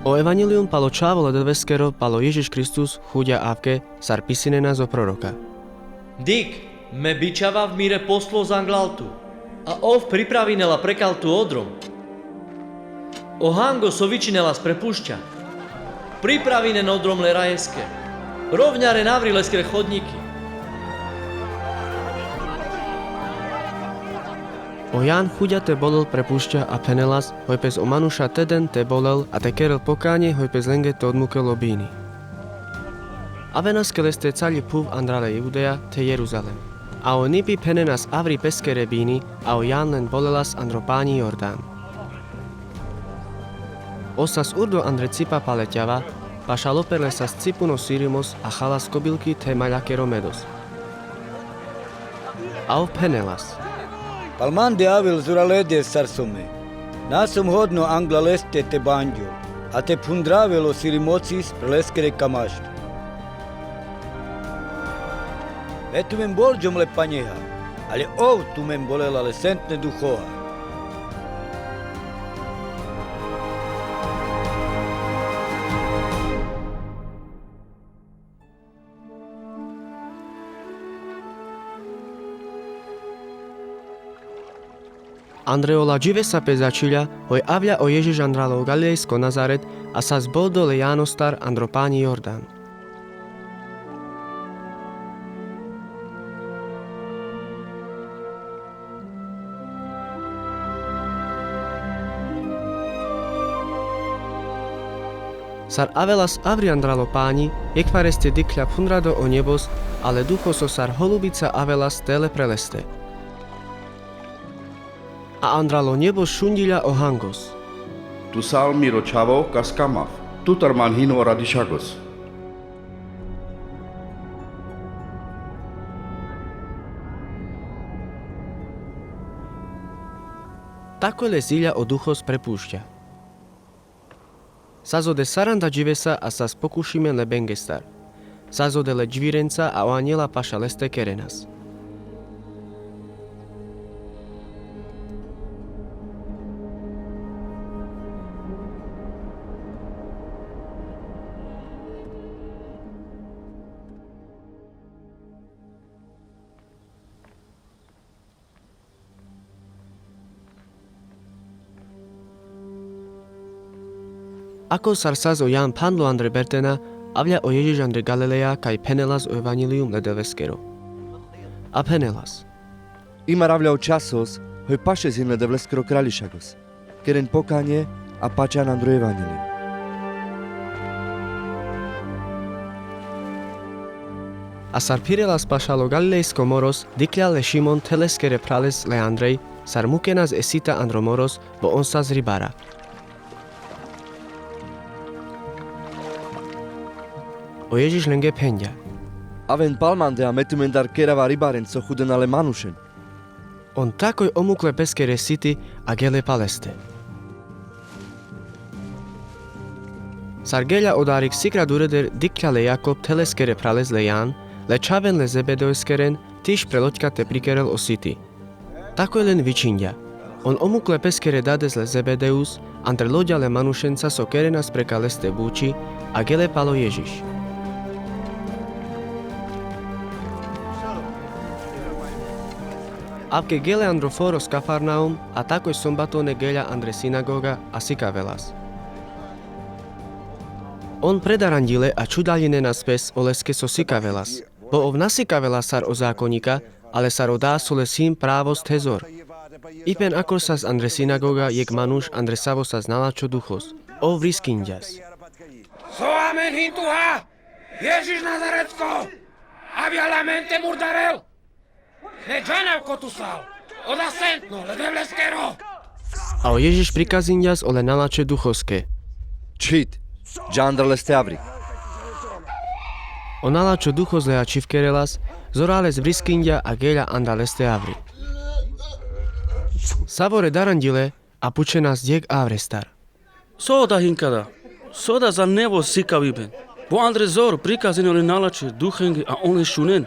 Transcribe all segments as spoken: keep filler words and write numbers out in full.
O evanjelium palo čhavo le Devleskero, palo Ježiš Kristus, chuďa avke, sar pisinena zo proroka. Dik, me bičhavav mire poslo zanglal tu, a ov pripravinela prekal tu odrom. O hango so vičhinelas prepušťa. Pripravinen odrom le rajeske. Rovňaren avri leskere chodňiki. O Jan chuďa te bolel prepušťa a phenelas, hoj pes o manuša te den te bolel a te kerel pokáňe, hoj pes lenge te odmukel o bini. Avenas ke leste caľi phuv andral le Judea the Jeruzalem. A o nipi phenenas avri peskere bini, a o Jan len bolelas andro páňi Jordan. Ov sas urdo andre cipa pale ťava, pašal oper le sas cipun o sirimos a chalas kobilky the maľakero medos. A ov phenelas: Pal mande avel zora lede sar som me. Na som hodno angla leste te banďol a te phundravel o sirimosis pre leskere kamašľ. Me tumen bolďom le Paňeha, ale ov tumen bolela le Sentne Duchoha. Andre ola dživesa pe začhiľa, hoj avľa o Ježiš andral o galilejsko Nazaret, a sas boldo le Janostar andro páňi Jordan. Sar avelas avri andral o páňi, jekh fareste dikhľa phundrado o njebos, a le Duchos so sar holubica avelas tele pre leste. A andral o njebos šunďiľa o hangos: Tu sal miro čhavo, kaska mav. Tutar man hin o radišagos. Tako le ziľa o Duchos prepušťa. Sas ode saranda dživesa a sas pokušimen le bengestar. Sas ode le džvirenca a o aňela paša leste kerenas. Ako sar sas o Jan phandlo andre bertena, avľa o Ježiš andre Galileja, kaj phenelas o evanjelium le Devleskero. A phenelas: Imar avľa o časos, hoj pašez hin le Devleskro Kraľišagos. Keren pokaňe a pačan andro evanjelium. A sar phirelas pašal o Galilejsko moros, dikhľa le Šimon the leskere phrales le Andrej, sar mukenas e sita andro moros, bo on sas ribara. O Ježiš lenge phenďa: Aven pal mande a me tumendar kerava ribaren so chudena le manušen. On takoj omukle peskere siti a gele paleste. Sar geľa o darik sikra dureder, dikhľa le Jakob the leskere phrales le Jan, le čhaven le Zebedeoskeren, tiš pre loďka te prikerel o siti. Takoj len vičhinďa. On omukle peskere dades le Zebedeus, andre loďa le manušenca so kerenas prekal leste buči, a gele pal o Ježiš. Avke gele andro foros Kafarnaum, a takoj sombatone geľa andre sinagoga a sikavelas. On predaranďile a čudaľinenas pes oleske so sikavelas. Bo ov na sikavela sar o zákonníka, ale sar o dá so le syn právo sthezor. Ipen akor sas andre sinagoga jekh manuš andre savo sas nalačho duchos. Ov vriskinďas: So amen hin tuha? Ježiš Nazaretsko? Avľa amen te murdarel? Me džanav ko tu sal. Oda sentno le Devleskero. A o Ježiš prikazinďas ole nalačhe duchoske: Čhid, dža andral leste avri. O nalačho duchos le ačhivkerelas, zora les vriskinďa a geľa andral leste avri. Savore daranďile a pučhenas jekh avrestar: So oda hinka da? So oda za nevo sikaviben? Bo andre zor prikazinen ole nalačhe duchenge a on le šunen.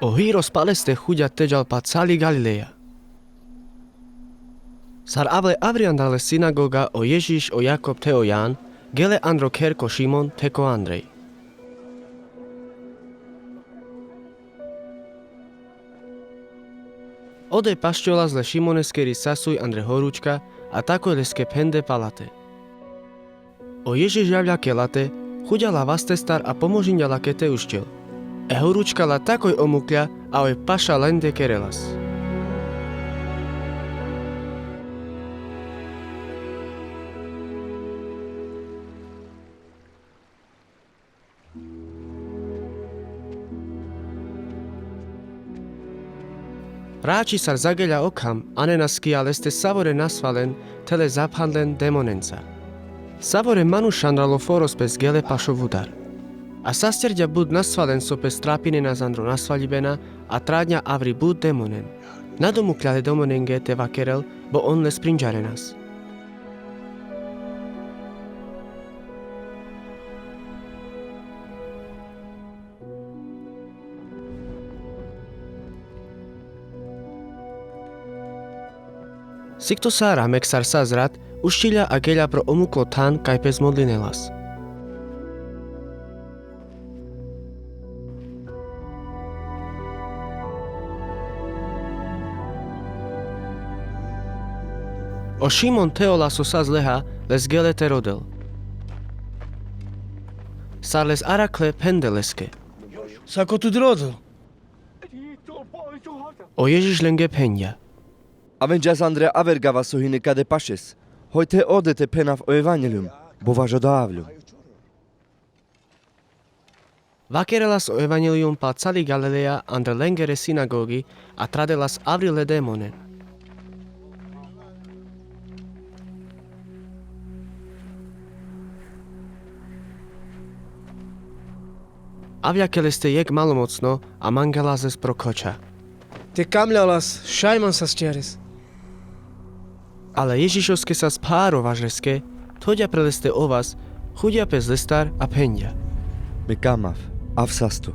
O hiros paleste chuďa teďal pa cali Galileja. Sar avle avri andral le sinagoga o Ježiš, o Jakob the o Jan, gele andro kher ko Šimon the ko Andrej. Ode paščolas le Šimoneskeri sasuj andre horučka, a takoj leske phende pala te. O Ježiš javlja ke late, chuďa la vastestar a pomožinďa la ke te uščel. E horučka la takoj omukľa, a oj paša lende kerelas. Rači sar zageľa okham, anenas kija leste savore nasvalen, the le zaphandlen demonenca. Savore manuša andral o foros pes gele pašo vudar. A sasterďa but nasvalen so pes trapinena andro nasvaľibena, a tradňa avri but demonen. Na domukľa le demonenge te vakerel, bo on les prinďarenas. Sikto sar amek sar sazrat, uščilľa a geľa pro omuklo than kaj pes modlinelas. O Šimon the ola so sas leha, les gele te rodel. Sar les arakhle, phende leske. Sa ko tut rodel? O Ježiš lenge phenďa. Aven džas andre aver gava so hine kade pašes. Hoj the ode te phenav o evanjelium, bo vaš oda avľum. Vakerelas o evanjelium pal cali Galileja andre lengere sinagogi, a tradelas avri le demonen. Avľa ke leste jekh malomocno, a mangelas les pro khoča. Te kamľalas, šaj man sas čeres. Ale Ježišoske sas pharo vaš leske, thoďa pre leste ovas, chuďa pes lestar a phenďa. Me kamav, av sasto.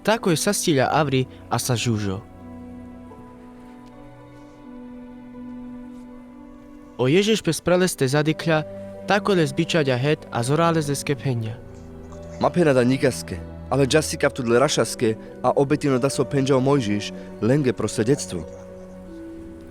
Takoj sasťiľa avri a sa žužo. O Ježiš pes pre leste zadikľa, takoj les bičaďa het a zorale leske phenďa. Ma phena da ňikaske, ale dža sikav tut le rašaske, a obetin oda so phenďa o Mojžiš, lenge pro svedectvo.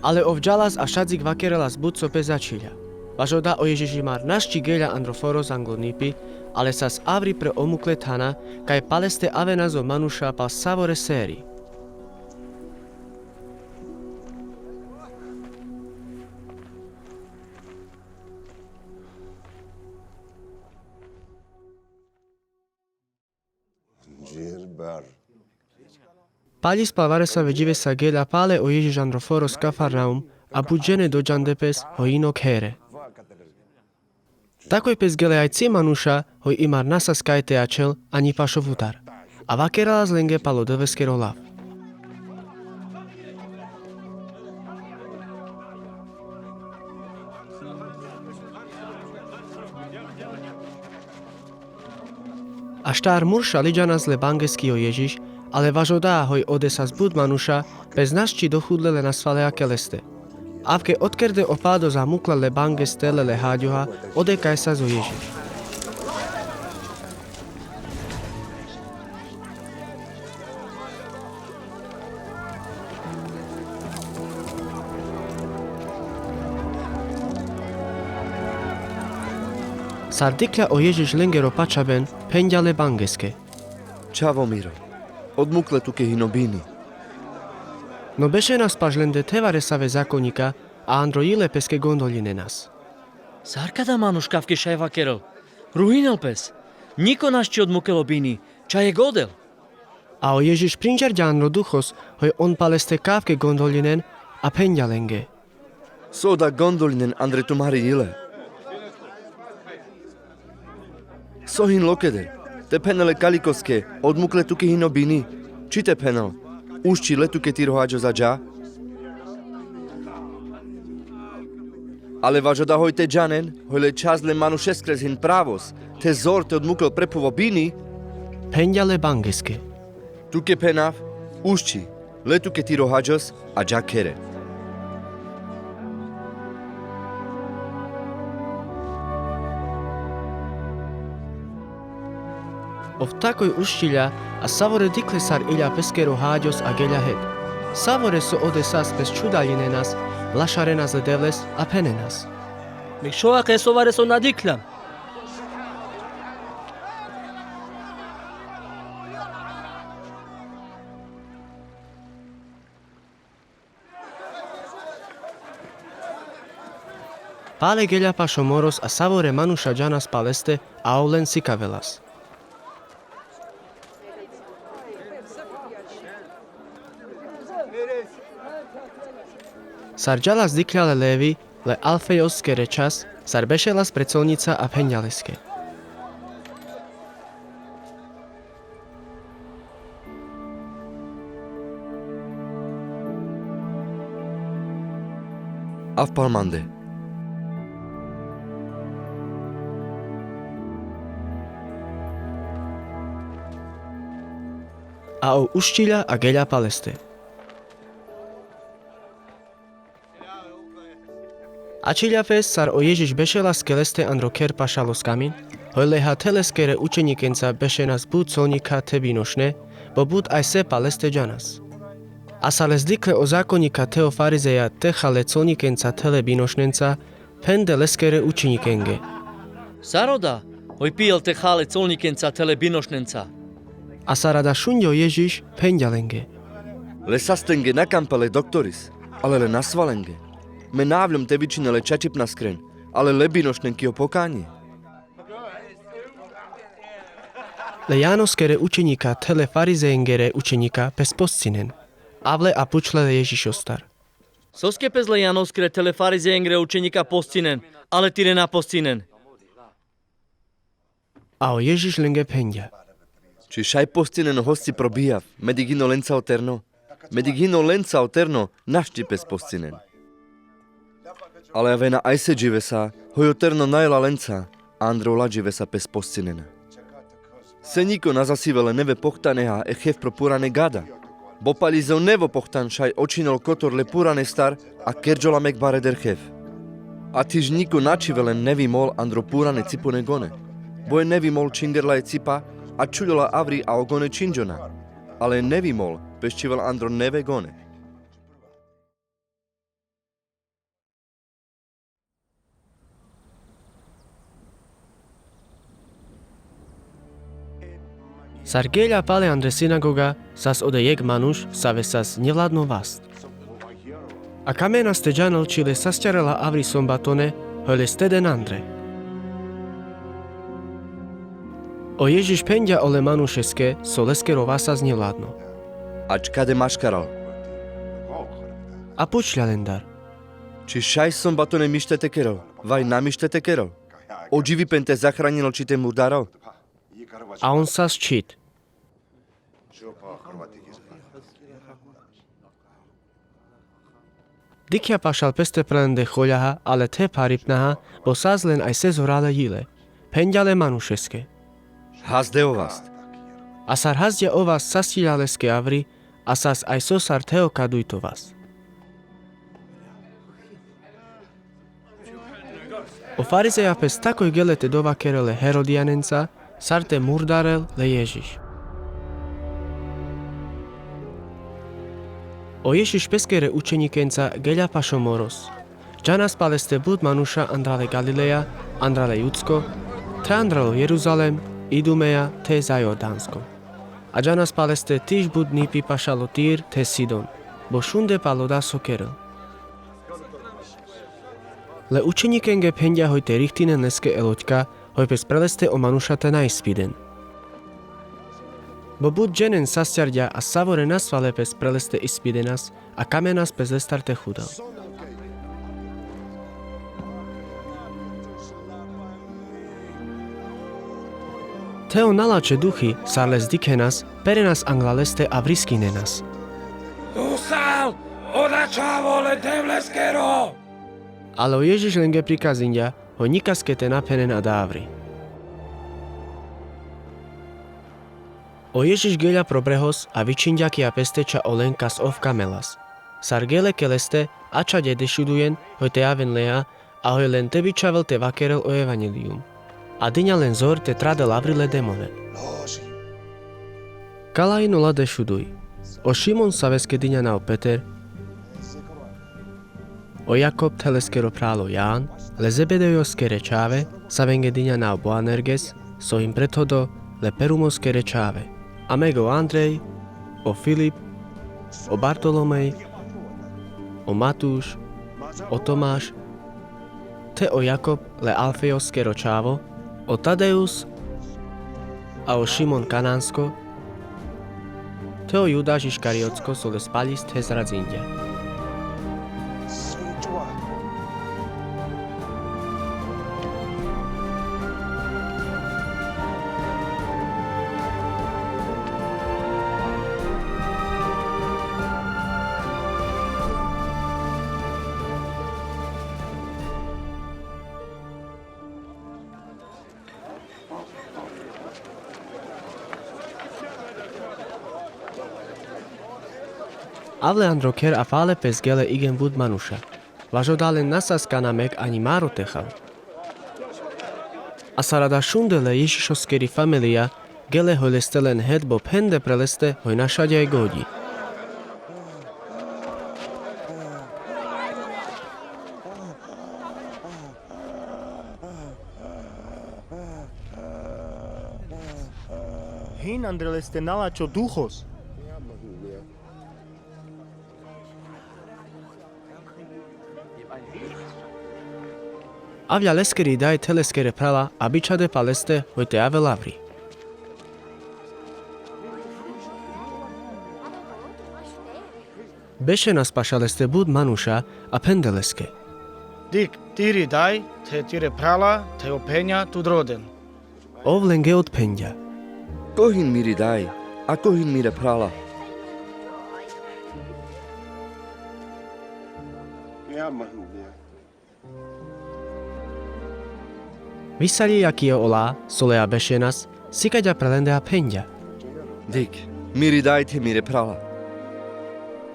Ale ov džalas a šadzik vakerelas but so pes začhiľa. Vaš oda o Ježiš imar našči geľa andro foros anglo nipi, ale sas avri pre omukle thana, kaj pal leste avena so manuša pal savore seri. Paľispal varesave ďivesa geľa pale o Ježiš andro foros Kafarnaum, a but žene doďande pes hoj ino khere. Takoj pes gele aj ci manuša, hoj imar na sas kaj te ačhel, ani pašo vutar. A vakeralas lenge pal o Dëvëskero lav. Aštar murša liďanas le bangeski o Ježiš, ale vaš oda hoj ode sas but manuša, pes našči dochudle le nasvalea ke leste. Avke odkerde o pádo zamukla le bangeste le lehaďoha, ode kaj sas o Ježiš. Sar dikľa o Ježiš lengero pačhaben, phenďa le bangeske. Čhavo miro, odmukle tuke hino bini. No bešenas paš lende the varesave zakonňika, a andro jile peske gondoľinenas. Sar ka da manuš kavke šaj vakerel? Ruhinel pes. Ňiko našči odmukel o bini, ča jekh odel. A o Ježiš prinďarďa andro duchos, hoj on pal leste kavke gondoľinen, a phenďa lenge. So da gondoľinen andre tumari jile? So hin lokede, te phenel le kalikoske, odmukle tuke hino bini, či te phenel, ušči, le tuke tiro haďo za dža? Ale vaš oda hoj te džanen, hoj le čhas le manušeskres hin pravos, the zor te odmukel pre phuv o bini? Phenďa le bangeske. Tuke phenav, ušči, Le tuke tiro haďos a dža khere. Ov takoj uščilja, a savore dikhle sar ilja peskero haďos a geľa het. Savore so ode sas pes čhudaľinenas, lašarenas le Devles a phenenas: Mekšovake sovare so na dikhlja. Pale geľa paš o moros a savore manuša džanas paleste, a ov len sikavelas. Sar džalas dikhlja le Levi, le Alfejoskere čhas, sar bešelas pre colnica a phenďa leske: Av pal mande. A ov uščilja a geľa paleste. Ačhilja pes sar o Ježiš bešela skeleste andro kher pašal o skamin, hoj leha the leskere učenikenca bešenas but colnikha the binošne, bo but ajse paleste džanas. A sar les dikhle o zakonnikha the o farizeja the chale colnikenca the le binošnenca, phende leskere učenikenge: Sar oda, hoj pijel the chale colnikenca the le binošnenca? A sar ada šunďe o Ježiš, phenďa lenge: Le sastenge na kampel le doktoris, ale le nasvalenge. Me na avľom te vičhine le čačipnaskren, ale le binošnen ki o pokanie. Le Janoskere učenikha the le farizejengere učenikha pes poscinen. Avle a pučhle le Ježišostar: Soske pes le Janoskre the le farizejengre učenikha poscinen, ale tire na poscinen? A o Ježiš lenge phenďa: Či šaj poscinen o hosci pro bijav, me dikh hino lenca o terno? Me dikh hino lenca o terno našti pes poscinen. Ale avena ajse dživesa, hoj o terno na jela lenca, andre ola dživesa pes poscinena. Se niko na zasivel le neve pochtaneha e chev pro purane gada. Bo pali zo nevo pochtan šaj očhinel kotor le puranestar a kerďola mek bareder chev. A tiž niko na čhivel len nevi mol andro purane cipune gone. Bo e nevi mol čhingerla e cipa a čhuďola avri a o gone čhinďona. Ale e nevi mol pes čhivel andro neve gone. Sar geľa pale andre sinagoga, sas ode jekh manuš, save sas nevladno vast. A kamenas te džanel či le sasťarela avri sombatone, hoj le steden andre. O Ježiš phenďa ole manušeske so leskero vasas nevladno: Ačhka de maškaral? A pučľa lendar: Či šaj sombatone mište te kerel, vaj na mište te kerel? O dživipen te zahraňinel či te murdarel? A on sas čhit. Dikhľa pašal peste pre lende choľaha, ale the pharipnaha, bo sas len aj sesora le jile. Phenďa le manušeske: Hazde o vast. A sar hazďa o vast, sasťiľa leske avri, a sas aj sosar the okadujto vas. O farizeja pes takoj geľe te dovakerel le Herodijanenca, sar te murdarel le Ježiš. O Ježiš peskere učenikenca geľa paš o moros. Džanas paleste but manuša andral e Galileja, andral e Judsko, the andral o Jeruzalem, Idumeja, the za Jordansko. A džanas paleste tiž but nipi pašal o Tir the Sidon, bo šunde pal oda so kerel. Le učenikenge phenďa hoj te rihtinen leske e loďka, hoj pes pre leste o manuša te na ispiden. Bo but dženen sasťarďa a savore nasvale pes pre leste ispidenas, a kamenas pes lestar te chudel. The o nalačhe duchi, sar les dikhenas, perenas angla leste a vriskinenas: Tu sal oda čhavo le Devleskero! Ale o Ježiš lenge prikazinďa, hoj nikaske te na phenen ada avri. O Ježiš geľa pro brehos a vičhinďa ki a peste ča olen kas ov kamelas. Sar gele ke leste, ačhade dešudujen, hoj te aven leja, a hoj len te bičhavel te vakerel o evanjelium. A diňa len zor te tradel avri le demone. Kala inola dešuduj. O Šimon, saveske diňa nav Peter, o Jakob, te leskero pral o Jan, le Zebedejoskere čhave, savenge diňa nav Boanerges, so hin prethodo, le Perumoskere čhave. A meg o Andrej, o Filip, o Bartolomej, o Matuš, o Tomaš, te o Jakob, le Alfejoskero čhavo, o Tadeus, a o Šimon Kanansko, te o Judaš Iškariotsko, so le spaľis te zradzinďa. Avle andro kher a fale pes gele igen but manuša. Važoda len na sas kana meg ani maro te chal. A sar ada šundele Ježišoskeri familija, gele hoj leste len het bo phende pre leste hoj našaďa e goďi. Hin andre leste na lačho duhos. Avľa leskeri daj the leskere prala a bičhade pal leste hoj te avel avri. Bešenas paša leste but manuša a phende leske: Dikh, tiri daj, the tire prala, the o phenja tut roden. Ov lenge odphenďa: Ko hin miri daj, a ko hin mire prala? Visaľiľa ki ola, so leja bešenas, sikaďa pre lende a phenďa: Dikh, miri daj, the mire prala.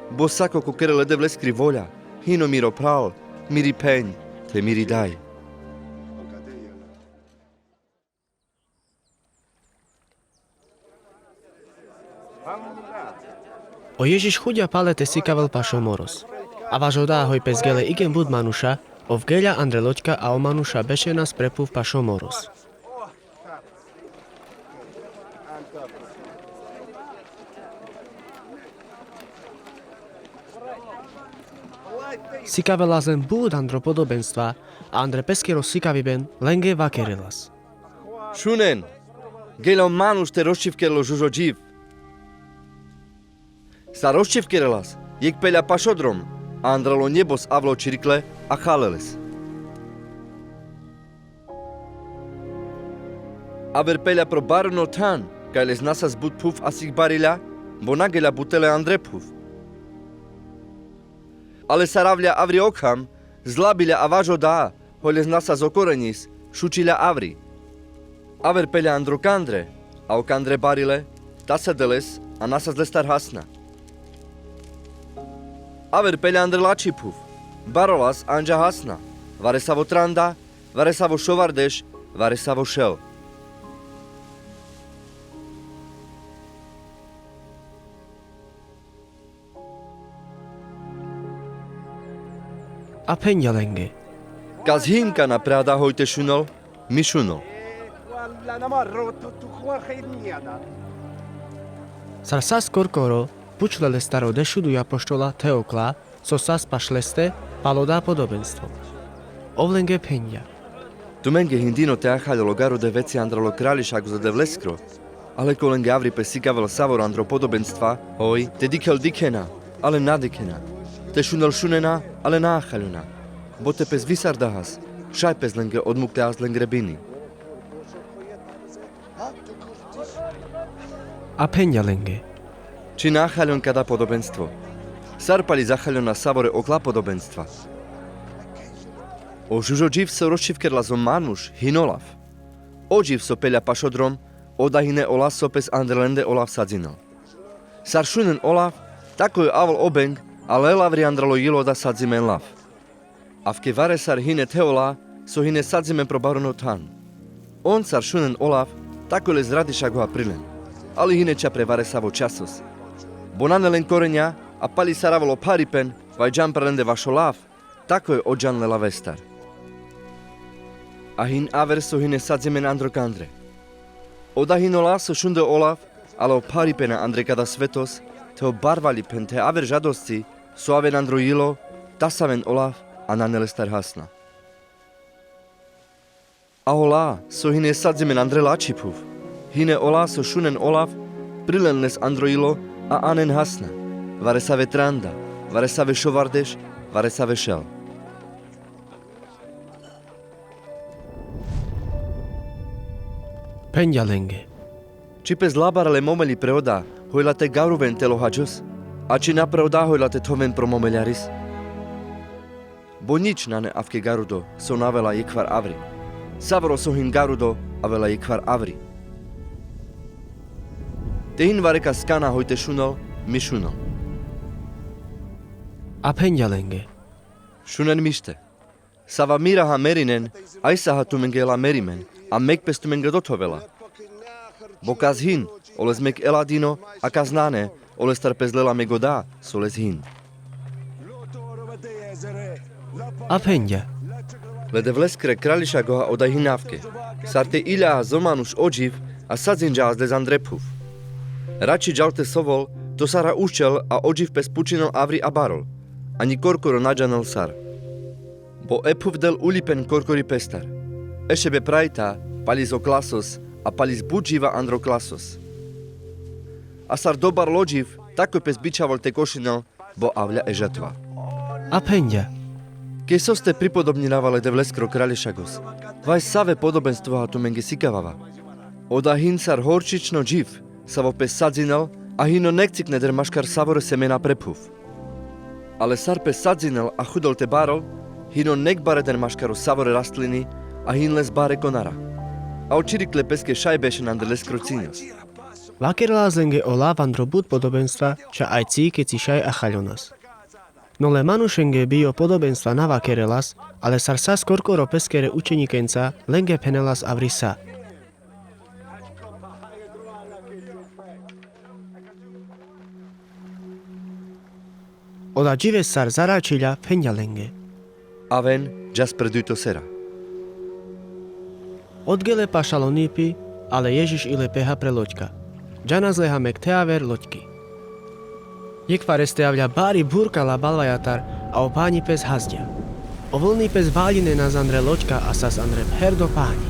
Bo sako ko kere le Devleskri voľa, hino miro pral, miri phenj, the miri daj. O Ježiš chuďa pale te sikavel pašo moros. A važoda hoj pes gele igen but manuša, ov geľa andre loďka a o manuša bešenas pre phuv pašo moros. Sikavelas len but andro podobenstva, a andre peskero sikaviben lenge vakerelas: Šunen, geľa o manuš te rozčhivkerel o žužo dživ. Sar rozčhivkerelas, jekh peľa pašo drom, a andre lo njebos avlo čirikle a chale les. Aver peľa pro bareno than, kaj les na sas but phuv a sikh bariľa, bo na geľa bute le andre phuv. Ale sar avľa avri okham, zlabiľa a važoda, hoj les na sas o koreňis, šučiľa avri. Aver peľa andro kandre, a o kandre barile, ta sede les, a na sas lestar hasna. Aver peľa andre lačhi phuv, barolas, anďa hasna, varesavo tranda, varesavo šovardeš, varesavo šel. A phenďa lenge: Kas hin kana pre ada hoj te šunel, mi šunel. Sar sas korkoro, pučle lestar o dešuduj apoštola the okla, so sas paš leste, pal oda podobenstvo. Ov lenge phenďa: Tumenge hin dino te achaľol o garo de veci andre lo krališ agos de Devleskro, ale ko lenge avri pes sikavel savor andro podobenstva, hoj, te dikhel dikhena, ale na dikhena, te šunel šunena, ale na achaľona. Bo te pes visardahas, šaj pes lenge odmukljahas lengre bini. A phenďa lenge: Či na achaľon kada podobenstvo? Sar pali zachaľona savore okla podobenstva? O žužo dživ so rozčhivkerela zo manuš hinolav. O dživ so peľa pašo drom, Oda hine ola so pes andre lende olav sadzinel. Sar šunen olav, tako e avl o beng, a lel avri andre lo jilo da sadzimen lav. Avke varesar hine the ola so hine sadzimen pro baron o than. On sar šunen olav, tako le zradiša goha prilen. Ali hine ča pre varesavo časos. Bo nane len korenja, a pali sar avl o pharipen, vaj džan pre lende vaš olav, tako e odžan le lavestar. A hin aver so hine sadzimen andro kandre. Oda hin ola so šunde olav, ale o pharipena andre kada svetos, the o barvalipen the aver žadosci, so aven andro jilo, tasaven olav, a nane lestar hasna. A ola so hine sadzimen andre lači phuv, hine ola so šunen olav, prilen les andro jilo, a anen hasna, varesave tranda, varesave šovardeš, varesave šel. Phenđa lenge: Či pes labar le momeli pre oda, hojla te garuven tel o hadžos, a či na pre oda, hojla te thoven pro momeljaris. Bo nič nane avke garudo so na avela jekhvar avri. Savoro so hin garudo avela jekhvar avri. Te hin varekas kana hoj te šunel, mi šunel. A phenđa lenge: Šunen mište. Sava mira ha merinen, ajsa ha tumenge la merimen, a mek pes tumenge dothovela. Bo kas hin, oles mek ela dino, a kas nane, olestar pes lela mek oda so les hin. A phenđa: Le Devleskre kraljiša goha oda hin avke. Sar te ilja az o manuš o dživ, a sadzinđa az les andre phuv. Rači džal te sovol, to sar ha uščel, a o dživ pes pučinel avri a barol, ani korkoro na džanel sar. Bo e phuv del uljipen korkori pestar. Ešebe prajta, palis o klasos, a palis but dživa andro klasos. A sar dobar lo dživ, tako pes bičhavol te košinel, bo avlja e žatva. A phenđa: Kej soste pripodobnjinava le Devleskro kraljišagos, vaj save podobenstvo ha tumenge sikavava. Oda hin sar horčično dživ, savo pes sadzinel, a hino nekcik neder maškar savore semena pre phuv. Ale sar pes sadzinel a hudel te barol, hino nek bareder maškaro savore rastlini, a hin les bare konara. A o čirikle peske šaj bešen andre leskro cinjos. Vakerelas lenge o lav andro but podobenstva, ča ajci keci šaj ahaljonas. No le manušenge bi o podobenstva na vakerelas, ale sar sas korkoro peskere učenjikenca, lenge phenelas avri sa. Oda džive sar zaračilja, phenđa lenge: Aven, džas pre dujto sera. Odgele pašal o nipi, ale Ježiš ile pe ha pre loďka. Džanas le ha mek the aver loďki. Jekvareste avlja bari burka la balvajatar, a o panji pes hazđa. O vlni pes valjinenas andre loďka, a sas andre pherdo panji.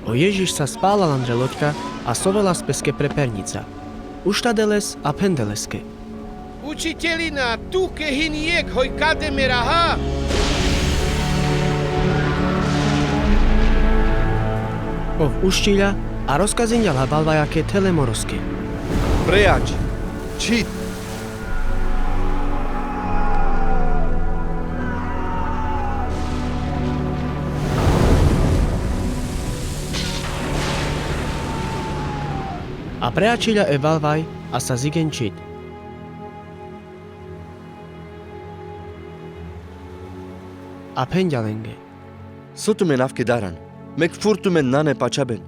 O Ježiš sas palal andre loďka, a sovelas peske pre pernjica. Uštade les, a phende leske: Učiteljina, tuke hin jekh, hoj kade me raha? Ov uščilja, a rozkazinđa la balvajake the le moroske: Preač, čhit. A preačilja e balvaj, a sas igen čhit. A phenđa lenge: So tumen avke daran, mek fur tumen nane pačaben.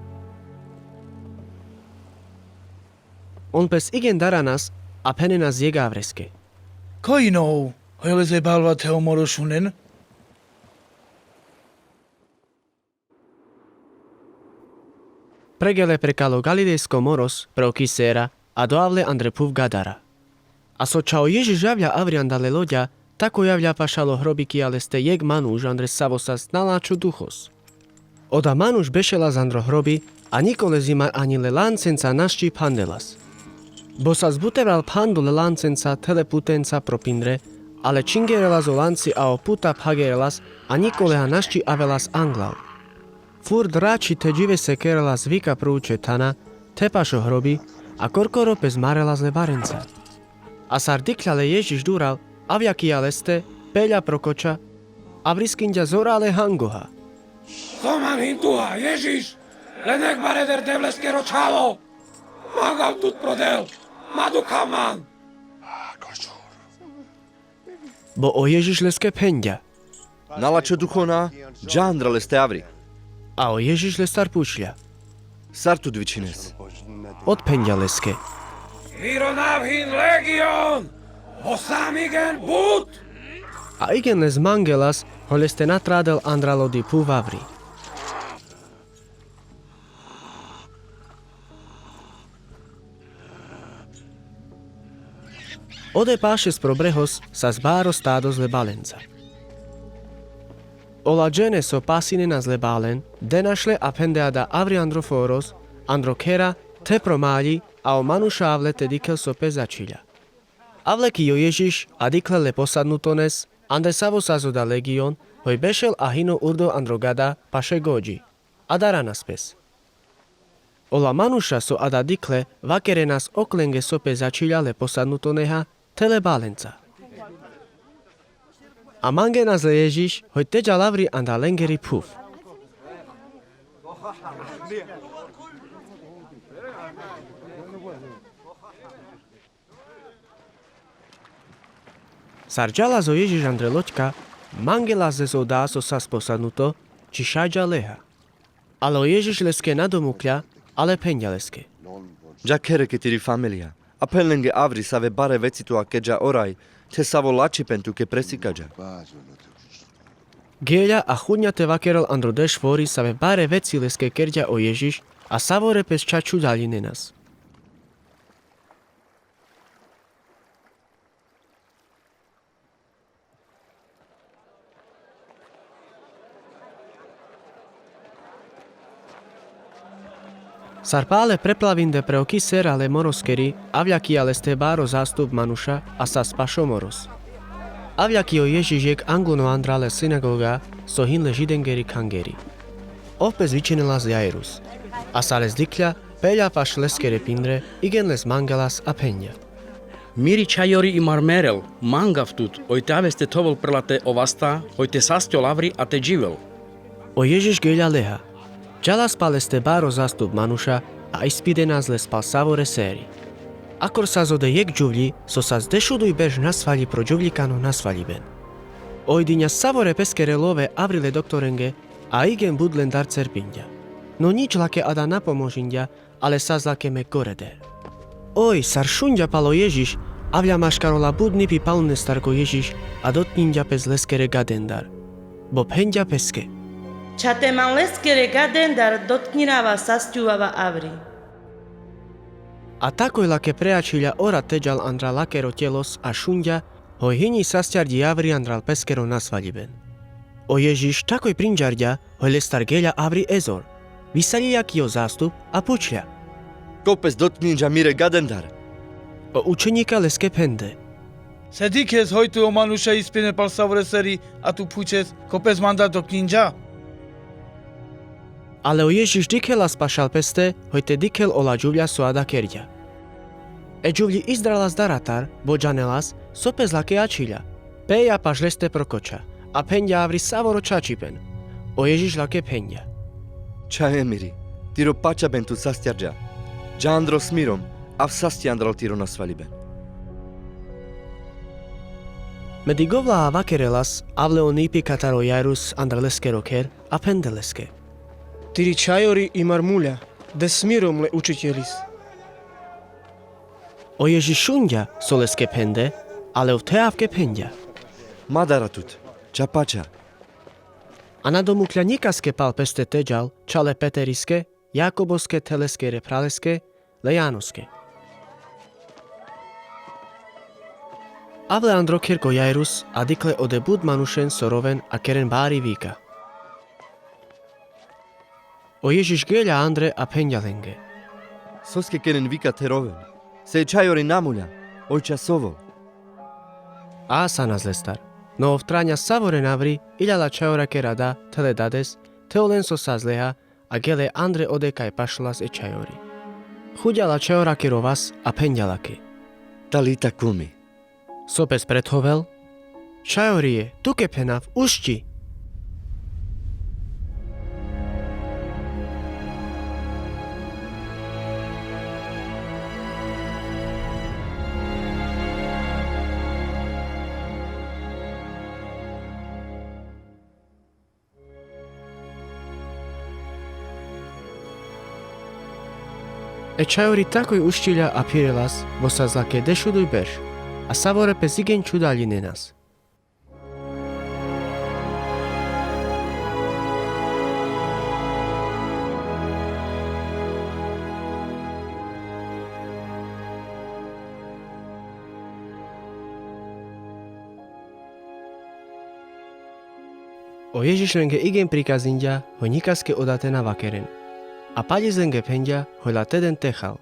On pes igen daranas, a phenenas jegh avreske: Koj ino ov, hoj lese balva the o moro šunen? Pregele prekal o Galilejsko moros, pre o kisera, a doavle andre phuv Gadara. A so čha o Ježiš avlja avri andar le loďa, tako avlja pašal o hrobi kija leste jekh manuš andre savo sas na lačho duhos. Oda manuš bešelas andro hrobi, a nikole zimar ani le lancenca našči phandelas. Bo sas bute bal phandu le lancenca the le putenca pro pindre, ale čhingerelas o lanci a o puta phagerelas, a nikole ha našči avelas anglal. Furt rači the dživese kerelas vika pro uče thana, the paš o hrobi, a korkoro pes marelas le barenca. A sar dikhľa le Ježiš dural, avľakija leste, pelľa pro koča, a vriskinďa zorale hangoha: So man hin tuha, Ježiš, len ek bare der Devleskero čhavo! Mangav tut pro Del, ma dukhav man! Bo o Ježiš leske phenďa: Na lačho ducho na, dža andral leste avri. A o Ježiš lestar pučľa: Sar tut vičhines? Odphenďa leske: Miro nav hin Legion, bo sam igen but! A igen les mangelas, hoj leste na tradel andral odi phuv avri. Ode pašes pro brehos sas baro stado zlebalenca. Ola džene so pasinena zlebalen, de našle a phende: Ada avri andro foros, andro khera, the pro malji, a o manuša avle te dikhel so pe začhiľa. Avle ki o Ježiš, a dikhle le posadnutones, ande savo sas oda Legion, hoj bešel a hino urdo andro gada, paše godži. A daranas pes. Ola manuša so ada dikhle, vakerenas oklenge so pe začhiľa le posadnutoneha, the lebalenca. A mangenas le Ježiš, hoj te džal avri anda lengeri phuv. Sar džalas o Ježiš andre loďka, mangelas les oda so sas posadnuto, či šaj dža leha. Ale o Ježiš leske na domukhľa, ale phenďa leske: Dža khere ke tiri familija, a phen lenge avri save bare veci tu akerďa oraj, the savo lačhipen tuke presikaďa. Geľa a chudňa te vakerel andro deš fori save bare veci leske kerďa o Ježiš, a savore pes čačhu daľinenas. Sar pale preplavinde pre oki sera le moroskeri, avľakija leste baro zastup manuša, a sas pašo moros. Avľakija o Ježiš jekh angluno andral le sinagoga, so hin le Židengeri khangeri. Ov pes vičhinelas Jairus. A sar les dikhľa, peľa paš leskere pindre, igen les mangelas a phenďa: Miri čhajori i mar merel, mangav tut, oj te aves te thovel prela te o vasta, hoj te sasťol avri a te dživel. O Ježiš geľa leha. Džalas pal leste baro zastup manuša, a ispidenas les pal savore seri. Akor sas ode jekh džuvľi, so sas dešuduj berš nasvaľi pro džuvľikano nasvaľiben. Oj dinďa savore peskere love avri le doktorenge, a igen but len dar cerpinďa. No ňič lake ada na pomožinďa, ale sas lake mek gore der. Oj, sar šunďa pal o Ježiš, avľa maškar ola but nipi palunestar ko Ježiš, a dotkňinďa pes leskere gadendar. Bo phenďa peske: Ča te man leskere gadendar dotkňirava, sasťuvava avri. A takoj lake prejačhiľa ora te džal andral lakero telos a šunďa, hoj hinľi sasťarďi avri andral peskero nasvaľiben. O Ježiš takoj prinďarďa, hoj lestar geľa avri ezor. Visaľiľa ki o zastup a pučľa: Ko pes dotkňinďa mire gadendar? O učeňika leske phende: Se dikhes hoj tu o manuša ispine pal savore seri, a tu pučes: Ko pes mandar dotkňinďa? Ale o Ježiš dikhelas pašal peste, hoj te dikhel ola džuvľa so ada kerďa. E džuvľi izdralas daratar, bo džanelas so pes lake ačhiľa, peľa paš leste pro koča, a phenďa avri savoro čačipen. O Ježiš lake phenďa: Čhaje miri, tiro pačaben tut sasťarďa. Dža andro smirom, a sasťi andral tiro nasvaľiben. Medik ovla vakerelas, avle o nipi katar o Jairus andral leskero kher, a phende leske: Tiri čhajori i mar muľa, de smirom le učiteľis. O Ježiš šunďa so leske phende, ale ov the avke phenďa: Ma dara tut, ča pača. A na domukhľa ňikaske pal peste te džal, ča le Peteriske, Jakoboske the leskere phraleske, le Janoske. Avle andro kher ko Jairus, a dikhle ode but manušen so roven a keren bari vika. O Ježiš geľa andre a phenďa lenge: Soske keren vika the roven? Se e čhajori na muľa, oj ča sovol. A asanas lestar. No ov traňa savoren avri, iľa la čhajorakera da, the le dades, the olen so sas leha, a gele andre ode kaj pašlolas e čhajori. Chuďa la čhajorakero vas a phenďa lake: Talita kumi, So pes prethovel? Čhajori e, tuke phenav, ušči! E čhajori takoj uščilja a phirelas, vo sa zlake dešuduj berš, a savore pes igenj čhudaljinenas. O Ježiš lenge igenj prikazingja, hoj njikaske odate na vakeren. A paljis lenge phenďa, hoj la te den te chal.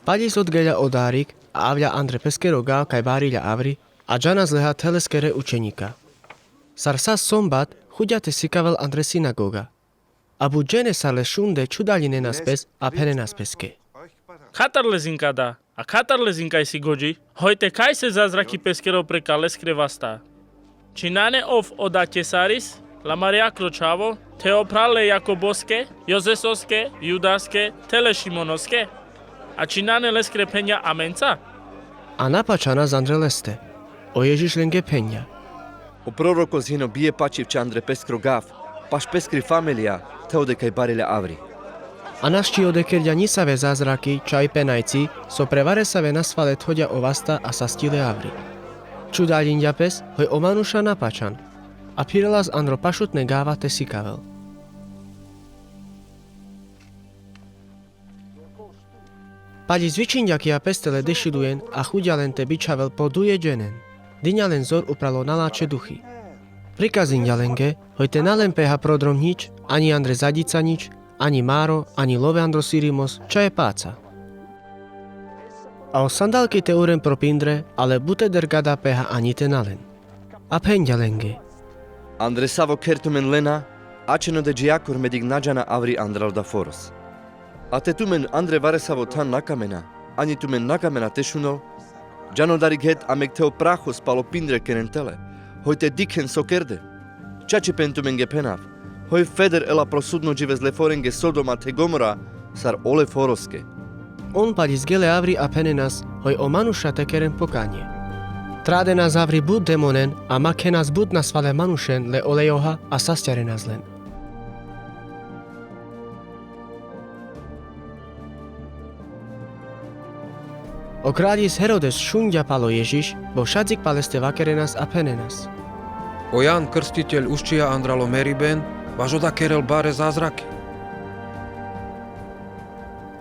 Paljis odgelľa o darik, a avľa andre peskero gav kaj barilľa avri, a džana zleha the leskere učeňika. Sar sa sombat, chuďa te sikavel andre sinagoga. A but džene sar le šunde čhudaljinenas pes, a phenenas peske: Katar lezinka da, a katar lezinka isi goďi, hoj te kajse zazraki peskero prekal leskere vasta? Či nane ov oda Česaris, la Marijakro čhavo, the o phral le Jakoboske, Jozesoske, Judaske, the le Šimonoske? A či nane leskere phenďa amenca? A na pačhanas andre leste. O Ježiš lenge phenďa: O prorokos hino bijepačiv ča andre peskro gav, paš peskri familija, the ode kaj barilľa avri. A našči ode kerďa njisave zazraki ča i penajci, so pre varesave nasvale thoďa o vasta a sasťi le avri. Čhudaľinďa pes, hoj o manuša na pačhan, a phirelas andro pašutne gava te sikavel. Paľi zvičinďa kija peste le dešudujen, a chuďa len te bičhavel po duje dženen. Diňa len zor upral o nalačhe duchi. Prikazinďa lenge, hoj te na len peha prodrom nič, ani andre zaďica nič, ani maro, ani love andro sirimos, ča e paca. A o sandalki te uren pro pindre, ale bute derga da peha ani te na len. A phenďa lenge: Andre savo kher tumen lena, ačhen ode džijakor, medik na džana avri andral da foros. A te tumen andre varesavo than na kamena, ani tumen na kamena te šunel, džan o darik het, a mek the o prahos palo pindre keren tele, hoj te dikhen so kerde. Čačipen tumenge phenav, hoj feder ela pro sudno džives le forenge Sodoma the Gomora sar ole foroske. On paľi zgele avri a phenenas, hoj o manuša te keren pokanie. Tradenas avri but demonen, a makhenas but nasvale manušen le olejoha, a sasťarenas len. O kraľis Herodes šunďa palo Ježiš, bo šadzik pa leste vakerenas a phenenas: O Jan Krstiteľ uščija andral o meriben, vaš oda kerel bare zazraki.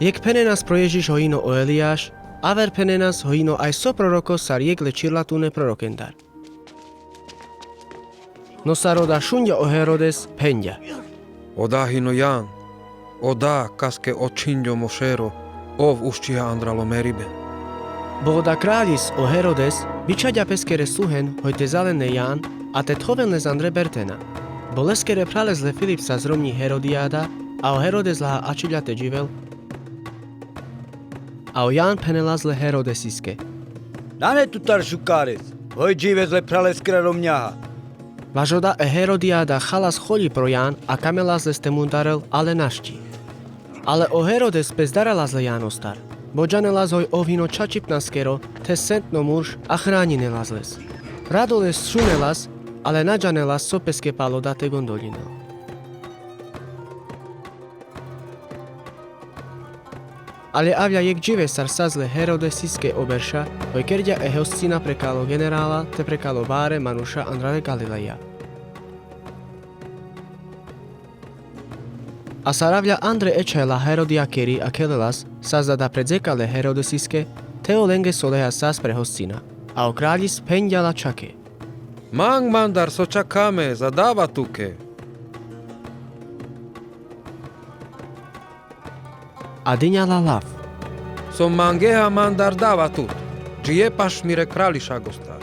Jekh phenenas pro Ježiš hoj ino o Elijaš, aver phenenas hoj ino aj so prorokos sar jekh le čhirlatune prorokendar. No sar oda šunďa o Herodes, phenďa: Oda hino Jan, oda kaske očhinďo mo šero, ov uščija andral o meriben. Bo oda kraľis o Herodes bičhaďa peskere sluhen hoj te zalen le Jan, a te thoven les andre bertena. Bo leskere phrales le Filip sa zromňi Herodiada, a o Herodes la ačhiľa te dživel. A o Jan phenelas le Herodesiske: Nane tutar šukares, hoj džives le phraleskra romňaha. Vaš oda e Herodiada chalas choľi pro Jan, a kamelas leste mundarel, ale našči. Ale o Herodes pes darelas le Janostar, bo džanelas hoj ov hino čačipnaskero, the sentno murš, a hraninelas les. Rado les šunelas, ale na džanelas so peske pal oda te gondoľinel. Ale avľa jekh džive sar sas le Herodesiske o berša, hoj kerďa e hoscina prekal o generala te prekal o bare manuša andral e Galileja. A sar avľa andre ečhaj la Herodijakeri a kheľelas, sas da da pre dzeka le Herodesiske, the olenge soleja sas pre hoscina. A o kraľis phenďa la čhake: Mang mandar so čhakha me, za dava tuke. A diňa la lav: So mangeha mandar dava tut, dži je paš mire kraľišagostar.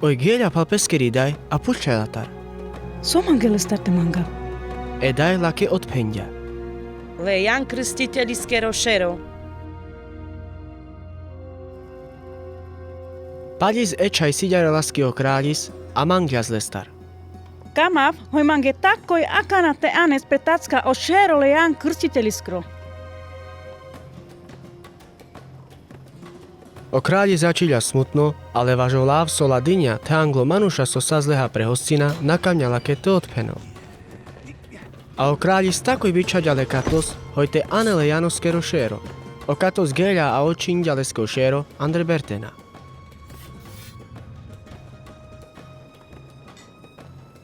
Oj geľa pal peskeri daj, a pučľa latar: So mangel lestar te mangav? E daj lake odphenďa: Le Jan Krstiteľiskero šero. Paľis e čhaj siďarelaski o kráľis a mangľas lestar: Kamav hoj mange takoj akana te anes pre tacka o šero le Jan Krstiteľiskro. O kráľis ačhiľa smutno, ale vaš o láv so la diňa the anglo manuša so sas leha pre hoscina nakamňa lake te odphenel. A o kráľis takoj bičhaďa le katos hoj te ane le Janoskero šero. O katos geľa a očinďa leske o šero andre bertena.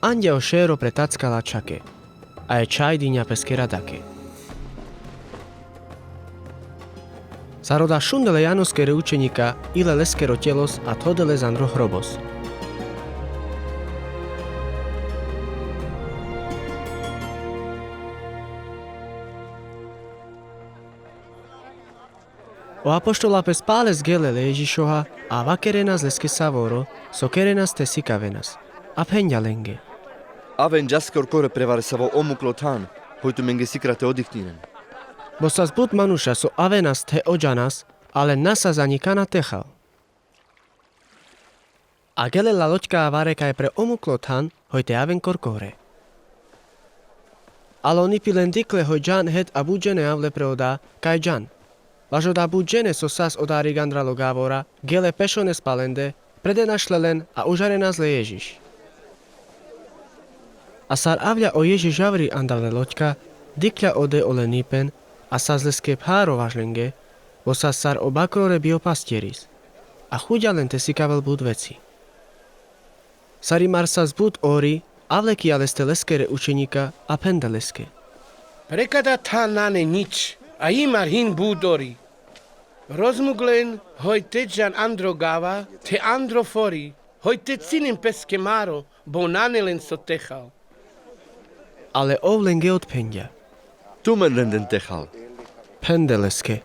Anďa o šero pre tacka lačhake, a e čhaj diňa peskera dake. Sar oda šunde le Janoskere učeňika, ile leskero ťelos a thode les andro hrobos. O apoštola pes pales gele le Ježišoha a vakerenas leske savoro so kerenas the sikavenas. A phenďa lenge: Aven džas korkore pre varesavo omuklo than, hoj tumenge sikra te odikňinen. Bo sas but manuša so avenas the odžanas, ale na sas aňi kana techal. A gele la loďka avare kaj pre omuklo than, hoj te aven korkore. Ale o nipi len dikhle hoj džan het a but džene avle pre oda kaj džan. Vaš oda but džene so sas odarik andralo gavora, gele pešones palende, prede našle len a užarenas le Ježiš. A sar avľa o Ježiš avri andra le loďka, dikhľa ode ole nipen, a sas leske pharo vaš lenge, bo sas sar o bakrore bi o pastieris. A chuďa len te sikavel but veci. Sar imar sas but ori, avlekľa leste leskere učeňika a phende leske: Pre kada than nane ňič, a imar hin but ori. Rozmukl len hoj te džan andro gava, the andro fori, hoj te cinen peske maro, bo nane len so techal. Ale ov lenge odphenďa: Tumen lenden techal. Phende leske: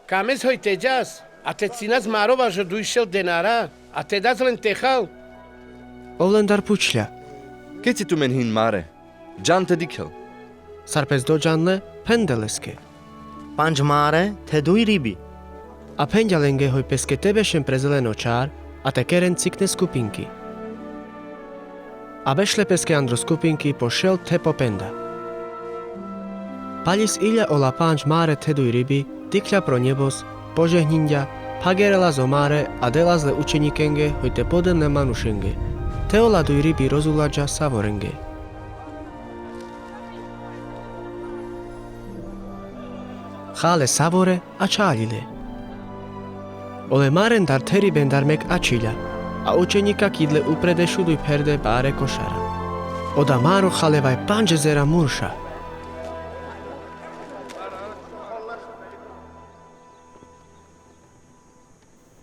Kames hoj te džas, a te cinas maro vaš o duj šel denara, a te das len techal? Ov lendar pučľa: Keci tumen hin mare? Džan te dikhel. Sar pes dodžan le, phende leske: Pandž mare the duj ribi. A phenďa lenge hoj peske te bešen pre zelen o čar, a te keren cikne skupinki. A bešle peske andro skupinki po šel the po penda. Paľis iľa ola pandž mare the duj ribi, dikhľa pro nebos, požehňinďa, phagerelas o mare a delas le učeňikenge hoj te poden le manušenge. The ola duj ribi rozulaďa savorenge. Chale savore a čhaľile. Ole marendar the ribendar mek ačhiľa, a učeňika kidle uprede šuduj pherde bare košara. Oda maro chale vaj pandž ezera murša.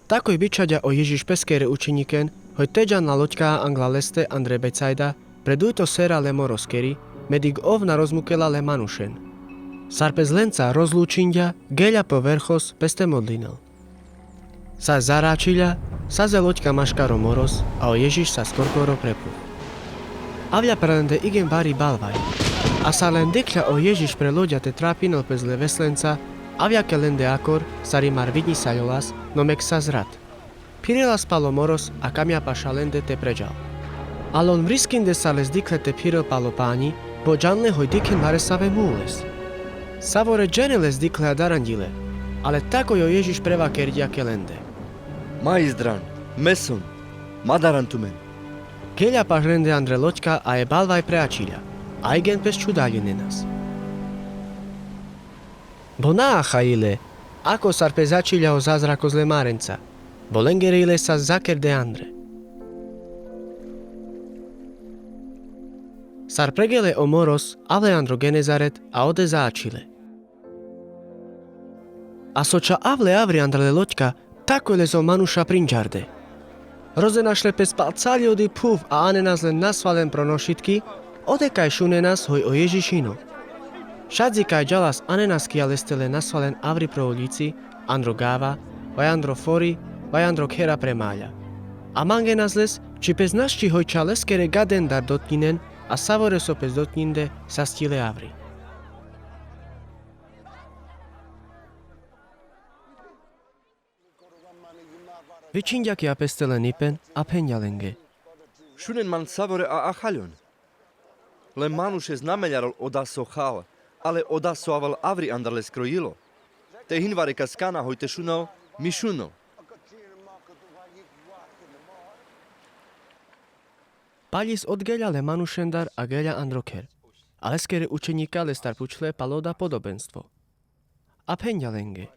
Takoj bičhaďa o Ježiš peskere učeňiken, hoj te džan la loďka angla leste andre Becajda, pre dujto sera le moroskeri, medik ov na rozmukela le manušen. Sar pes lenca rozlučinďa, geľa po verchos pes te modlinel. Sas zaračhiľa, sas e loďka maškar o moros, a o Ježiš sas korkoro pre phuv. Avľa pre lende igen bari balvaj. A sar len dikhľa o Ježiš pre loďa te trapinel pes le veslenca, avľa ke lende akor, sar imar vidňisaľolas, no mek sas rat. Phirelas pal o moros a kamňa paša lende te predžal. Ale on vriskinde sar les dikhle te phirel pal o pani, bo džan le hoj dikhen varesave mules. Savore džene les dikhle a daranďile, ale takoj o Ježiš prevakerďa ke lende: Maistran, me son, ma daran tumen. Geľa paš lende andre loďka a e balvaj preačhiľa, a igen pes čhudaľine nas. Bo na acha ile, ako sar pes ačhiľa o zazrakos le marenca, bo lengere ile sas zakerde andre. Sar pregele o moros, avle andro Genezaret a ode zaačhile. A so čha avle avri andre le loďka, takoj les o manuša prinďarde. Rozenašle pes pal cali odi phuv a anenas len nasvalen pro nošitki, ode kaj šunenas hoj o Ježiš ino. Šadzi kaj džalas anenaskija leste le nasvalen avri pro uľici, andro gava, vaj andro fori, vaj andro khera pre maľa. A mangenas les, či pes našči hoj čha leskere gadendar dotkňinen, A savore so pes dotkninde, sasćile avri. Vičhinďa ki apeste len ipen, a phenďa lenge: Šunen man savore a ahaľon. Le manušes na meľarol oda so hal, ale oda so avel avri andar leskro jilo. Te hinvare kas kana hoj te šunel, mi šunel. Paľis odgeľa le manušendar a geľa andro kher. A leskere učeňika lestar pučle pal oda podobenstvo. A phenďa lenge: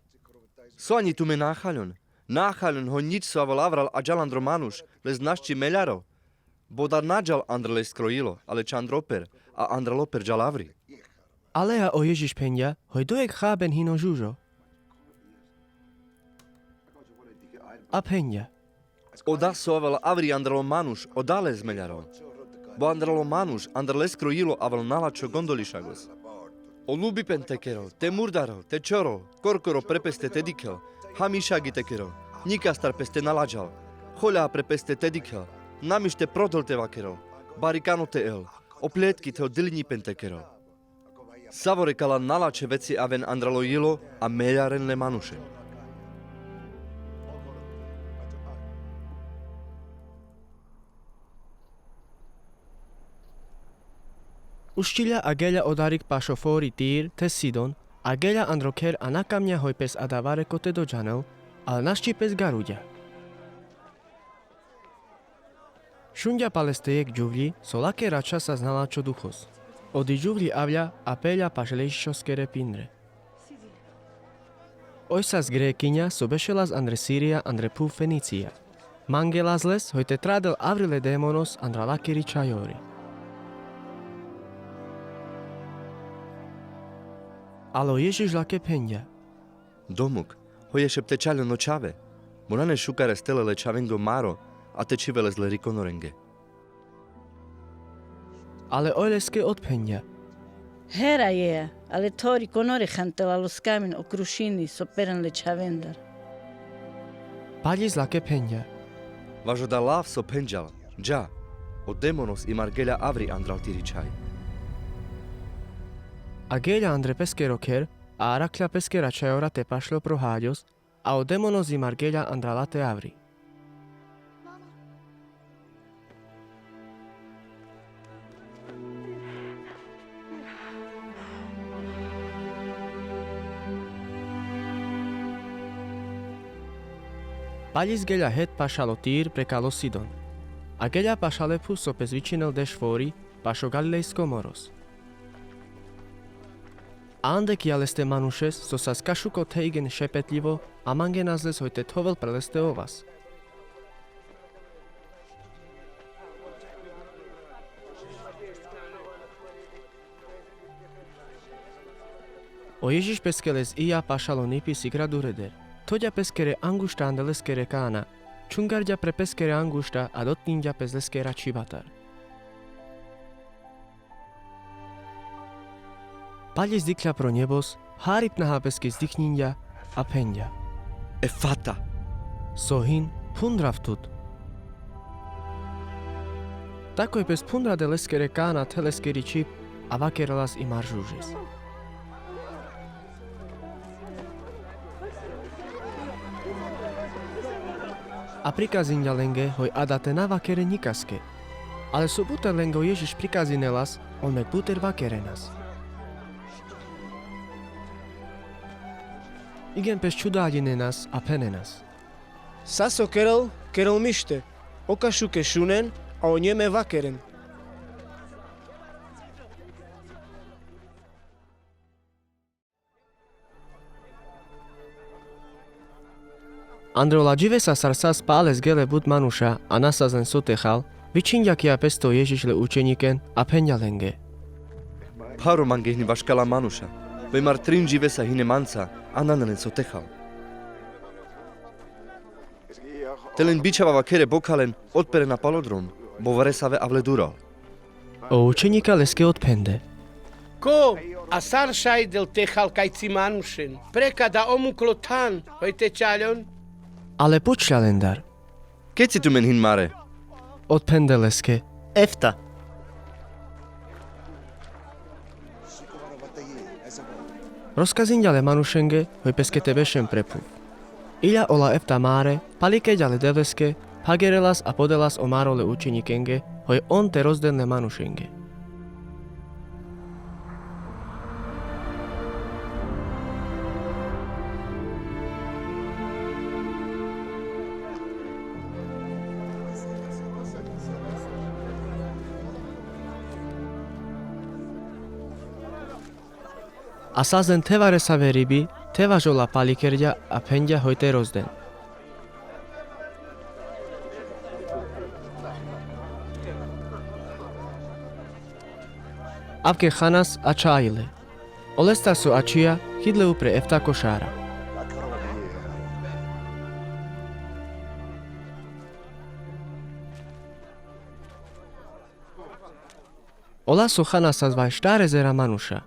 So aňi tumen na ahaľon? Na ahaľon hoj ňič so avel avral a džal andro manuš, les našči meľarol. Bo dar na džal andar leskro jilo, ale ča andro per, a andar lo per džal avri. Aleja o Ježiš phenďa: Hoj dojek háben hin o žužo. A phenďa: Oda so avel avri andar lo manuš, oda les meľarol. Bo andar lo manuš, andar leskro jilo avel nalačho gondolišagos. O lubipen te kerol, te murdarol, te čorol, korkoro pre peste te dikhel, hamišagi te kerol, ňikastar peste na laďal, hoľa pre peste te dikhel, namiš te prodol te vakerol, bari kano te el, o pletki te o diliňipen te kerol. Savore kala nalačhe veci aven andar lo jilo a meľaren le manušen. Uščilja a geľa odarik pašo fori Tir the Sidon, a geľa andro kher a na kamňa hoj pes adavare kote dodžanel, ale našči pes garuďa. Šunďa pal leste jekh džuvľi, so lake račha sas nalačho duchos. Odi džuvľi avľa a peľa paš le Ježišoskere pindre. Oj sas Grekinďa so bešelas andre Sirija andre phuv Fenicija. Mangelas les hoj te tradel avri le demonos andra lakeri čhajori. Ale o Ježiš lake phenďa: Domuk, hoj ješep te čaľon o čhave, bo nane šukar este le le čhavengo maro, a te čhive les le rikonorenge. Ale oj leske odphenďa: Hera jeja, ale thori konore chantela los kamin o krušini so peren le čhavendar. Paľis lake phenďa: Vaš oda lav so phenďal, dža, o demonos i mar geľa avri andral tiri čhaj. A geľa andre peskero kher, a arakhlja peskera čhajora te pašlo pro haľos, a o demonos i mar geľa andral late avri. Paľis geľa het pašal o Tir prekal o Sidon. A geľa pašal le phuv so pes vičinel deš fori, pašo Galilejsko moros. A ande kija leste manušes, so sas kašuko thejgen šepetljivo, a mangenas les hoj te thovel pre leste o vas. O Ježiš peske les ija pašal o nipi sikra dureder. Thoďa peskere angušta ande leskere kana, čhungarďa pre peskere angušta a dotkninďa pes leskera čhibatar. Paľis dikhlja pro njebos, harip naha peske izdikninďa, a phenďa: Efata. So hin: Phundrav tut. Takoj pes phundrade leskere kana the leskeri čhib, a vakerelas i mar žužes. A prikazinďa lenge hoj ada te na vakeren ňikaske. Ale so buter lenge o Ježiš prikazinelas, on mek buter vakerenas. Igen pes čhudaľinenas a phenenas: Sas o kerel, kerel mište, o kašuke šunen, a o njeme vakeren. Andre ola dživesa sar sas pale sgele but manuša, a na sas len so te hal, vičhinďa ki apeste o Ježiš le učeňiken, a phenďa lenge: Pharo mange hini vaš kala manuša, be mar trin dživesa hine manca, a nane len so te hal. Te len bičhava vakere bokhalen, odperena palo drom, bo varesave avle dural. O učeňika leske odphende: Ko, a sar šaj del te hal kajci manušen, prekad a omuklo than, hoj te čaľon? Ale pučľa lendar: Keci tumen hin mare? Odphende leske: Efta. Rozkazinďa le manušenge hoj peske te bešen pre phuv. Iľa ola efta mare palikerďa le Devleske, phagerelas a podelas o maro le učenikenge, hoj on te rozden le manušenge. A sas len thevare save ribi, thevaš ola palikerďa a phenďa hoj te rozden. Avke chanas ačhajile. Olestar so ačhija, chidle upre efta košara. Ola so chanas sas vaj štare zera manuša.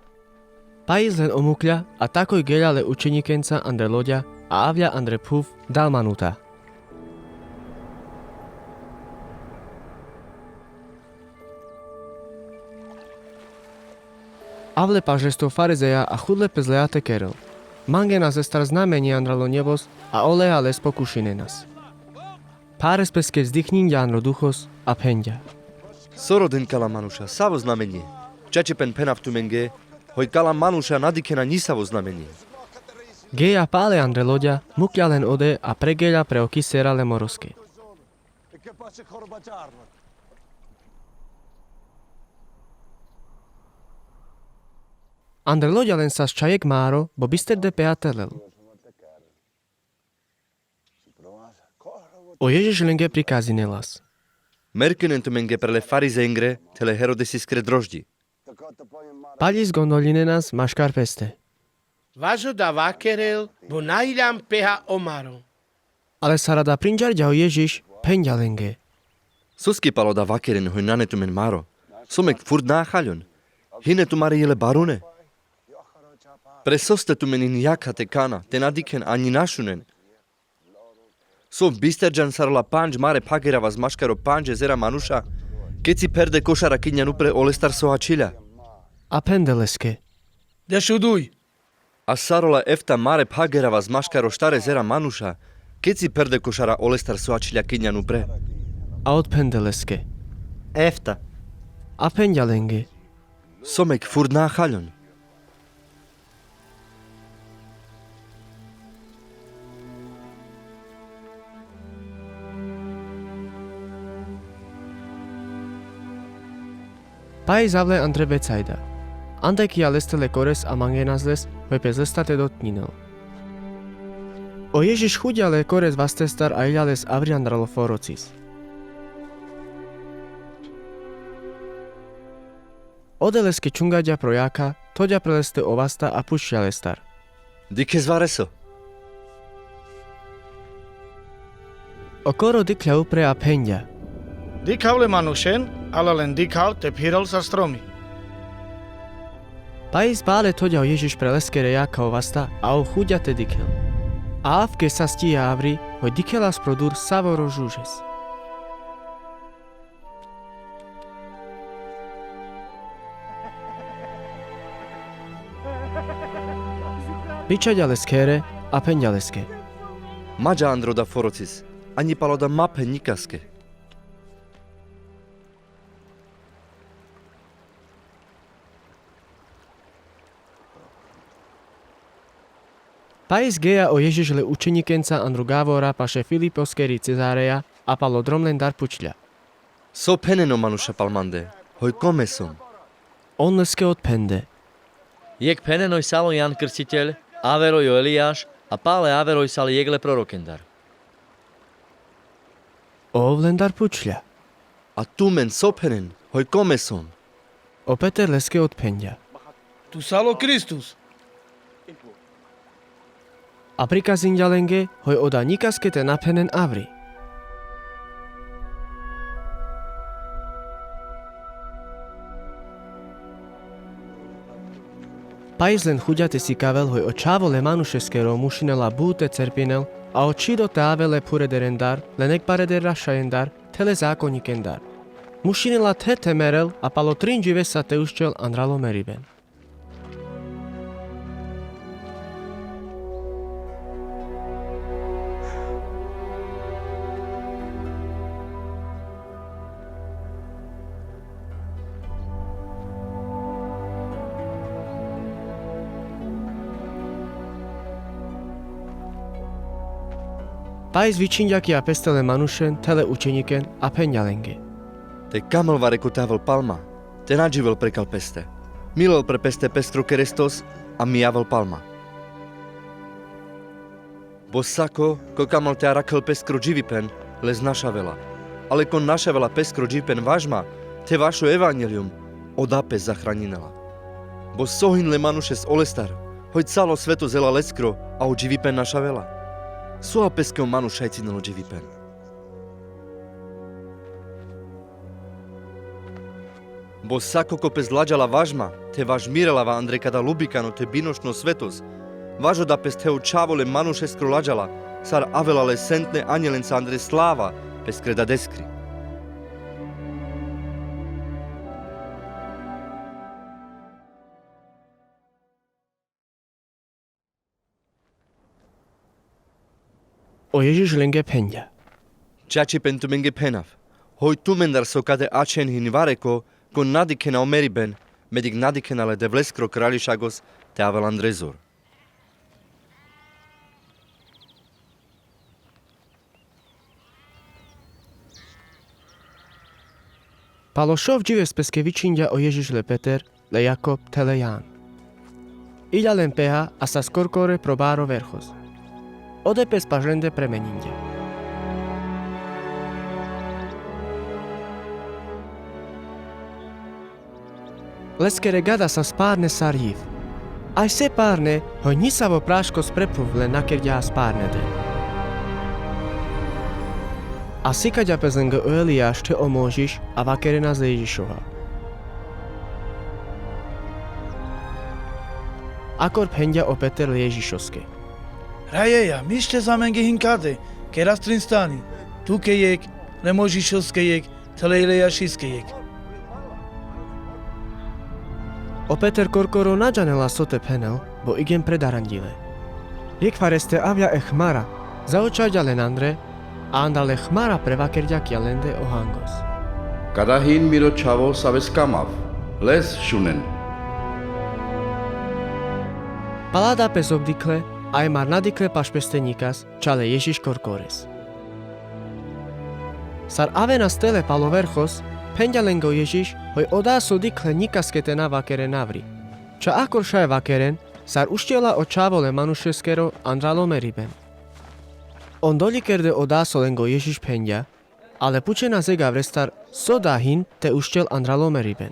Pais len omukľa, a takoj geľa le učenikenca andre loďa, a avľa andre phuv dalmanuta. Avle paš lesto farizeja a chudle pes leja te kerel. Mangena zestar znamenie andralo nebos, a oleja les pokušinenas. Phares peske vzdichňinďa anro duchos a phenďa: So roden kala manuša, savo znamenie? Čače pen phenav tumenge, hoj kala manuša na dikhena nisavo znamenie. Geja pale andre loďa, mukľa len ode a pregeľa pre oči sera le moroske. Andre loďa len sas čha jekh maro, bo bisterde peja telel. O Ježiš lenge prikazinelas: Merkinen tumenge pre le farizejengre, the le Herodesiskre drožďi. Paľi zgondoľinenas maškar peste: Vaš oda vakerel, bo na iľam peha o maro. Ale sar ada prinďarďa o Ježiš, phenďa lenge: Soske pal oda vakeren hoj nane tumen maro? Som jekh furt na achaľon. Hine tumare jile barune. Pre soste tumen injakha te kana, te na dikhen aňi na šunen? Sov bisterďan sar ola pandž mare phageravas maškar o pandže zera manuša, keci pherde košara kinďan upre olestar so ačhiľa? A phende leske: Dešuduj. A sar ola efta mare phageravas maškar o štare zera manuša, keci pherde košara olestar so ačhiľa kinďan upre? A odphende leske: Efta. A phenďa lenge: Som jekh furt na achaľon. Pais avle andre Becajda. Ande khija leste le kores a mangenas les, hoj pes lesta te dotkňinel. O Ježiš chuďa le kores vastestar a iľa les avri andralo forocis. Ode leske čhungaďa pro jakha, thoďa pre leste o vasta a pučľa lestar: Dikhes vareso? Okoro dikhľa upre a phenďa: Dikhav le manušen, ale len dikhal te phirel sar stromi. Pais pale thoďa o Ježiš pre leskere jakha o vasta a ov chuďa te dikhel. A avke sas čhija avri, hoj dikhelas pro dur savoro žužes. Pričaďa leske here a phenďa leske: Ma dža andre oda forocis, aňi pal oda ma phen ňikaske. Pais geja o Ježiš le učeňikenca andru gavora paše Filiposkeri Cezareja, a pal o drom lendar pučľa: So phenen o manuša pal mande, hoj kome som? On leske odphende: Jekh phenen oj sal o Jan Krstiteľ, aver oj o Eliáš, a pale aver oj sal jekh le prorokendar. Ov lendar pučľa: A tumen so phenen, hoj kome som? O Peter leske odphenďa: Tu sal o Kristus. A prikazinďa lenge, hoj oda ňikaske te na phenen avri. Pais len chuďa te sikavel, hoj o Čhavo le manušeskero mušinela but te cerpinel, a o čhido te avel le phurederen dar, len ekbareder rašajen dar, the le zakonňiken dar. Mušinela the te merel, a pal o trin dživesa te uščel andralo meriben. Pais vičhinďa ki a peste le manušen, thele učeniken, a phenďa lenge: Te kamel vareko te avel pal ma, te na dživel prekal peste. Milel pre peste peskro kerestos, a mi avel pal ma. Bo sako ko kamel te arakhel peskro dživipen, les našavela. Ale kon našavela peskro dživipen vaš ma, te vašo evanjelium, oda pes zahraňinela. Bo so hin le manušes olestar, hoj calo sveto zela leskro, a o dživipen našavela. So a peske o manuš šajcinel o dživipen? Bo sako ko pes laďala vaš ma, te vaš mirela va andre kada lubikano te binošno svetos, vaš oda pes the o Čhavo le manušeskro laďala, sar avela le sentne anjelenca andre slava peskre Dadeskri. O Ježiš lenge phenďa: Čačipen tumenge phenav, hoj tumendar so kade ačhen hin vareko, kon na dikhena o meriben, medik na dikhena le Devleskro Kraljišagos te avel andre zor. Palo šov džives peske vičhinďa o Ježiš le Peter, le Jakob, thele Jan. Iľa len peha, a sas korkore pro baro verchos. Ode pes paš lende premeňinďa. Leskere gada sas parne sar jiv. Aj se parne, hoj nisavo praškos prephuvle na kerďa as parne de. A sikaďa pes lenge o Eliáš the o Môžiš a vakerenas le Ježišoha. Akor phenďa o Peter le Ježišoske: Rajeja, mišľte za menge hin kade, kerast trin stani, tuke jekh, le Môžišoske jekh, thele Eliášiske jekh. O Peter korkoro na džanela so te phenel, bo igen predaranďile. Jekh fareste avľa e chmara, zaočaďa len andre, a andral e chmara prevakerďa ki a lende o hangos. Kada hin miro Čhavo saves kamav, les šunen. Pala da pes obdikhle, aj mar na dikhle paš peste nikas, ča le Ježiš korkores. Sar avenas tele palo verchos, phenďa lenge o Ježiš, hoj oda so dikhle nikaske te na vakeren avri. Ča akor šaj vakeren, sar ušťela o Čhavo le manušeskero andral o meriben. On doľikerde oda so lenge o Ježiš phenďa, ale pučenas jekh avrestar so da hin te ušťel andral o meriben.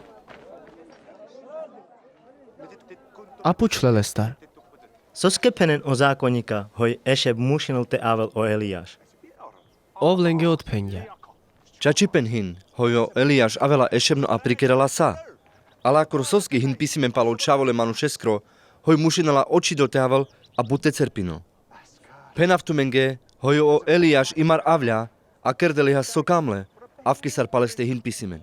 A pučle lestar: Soske phenen o zakonika, hoj Ešeb mušinel te avel o Eliáš? Ov lenge odphenďa: Čačipen hin, hoj o Eliáš avela Ešebno a prikerela sa. Ale akor soske hin pisimen palo Čhavo le manušeskro, hoj mušinela očido te avel a but te cerpinel. Phenav tumenge, hoj o Eliáš imar avľa, a kerde leha so kamle, avki sar paleste hin pisimen.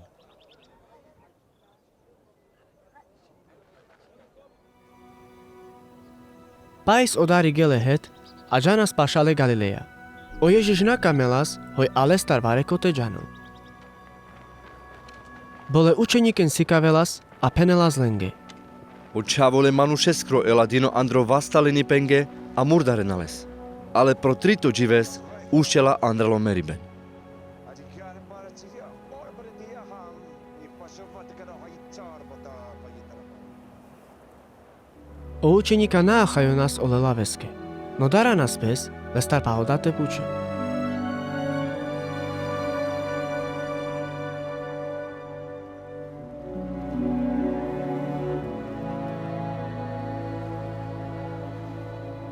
Pais oda rigele het, a džanas paša le Galileja. O Ježiš na kamelas, hoj alestar vareko te džanel. Bo le učeniken sikavelas, a phenelas lenge: O Čhavo le manušeskro ela dino andro vastalenipenge, a murdarena les. Ale pro trito džives ušćela andral o meriben. O učenika na ahajonas ole laveske. No daranas pes, lestar palo da te pučen.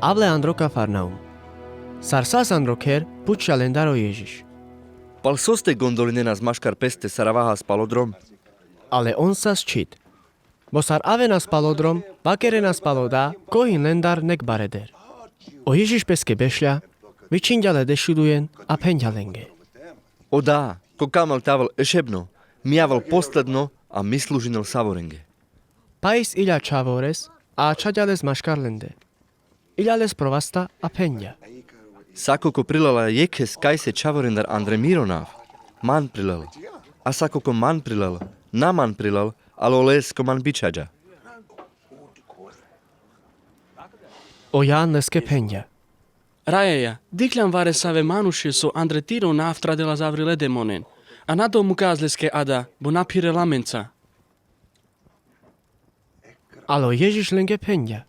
Avle andro Kafarnaum. Sar sas andro kher, pučlja lendar o Ježiš: Pal soste gondolinenas maškar peste sar avahas palo drom? Ale on sas čhit. Bo sar avenas palo drom, vakerenas palo da, koj hin lendar nek bareder. O Ježiš peske bešlja, vičhingja le dešudujen, a phenđa lenge: O Da, ko kamel te avel ešebno, mi avel posledno, a mi služinel savorenge. Pais ilja čhavores, a ačhađa les maškar lende. Ilja les pro vasta, a phenđa: Sako ko prilela jekhes kajse čhavorendar andre miro nav, man prilel. A sako ko man prilel, na man prilel, ale oles ko man bičhađa. O Jan leske phenđa: Rajaja, dikhľam varesave manuše so andre tiro nav tradela zavri le demonen. A na domukaz leske ada, bo na phirel amenca. Ale o Ježiš lenge phenďa: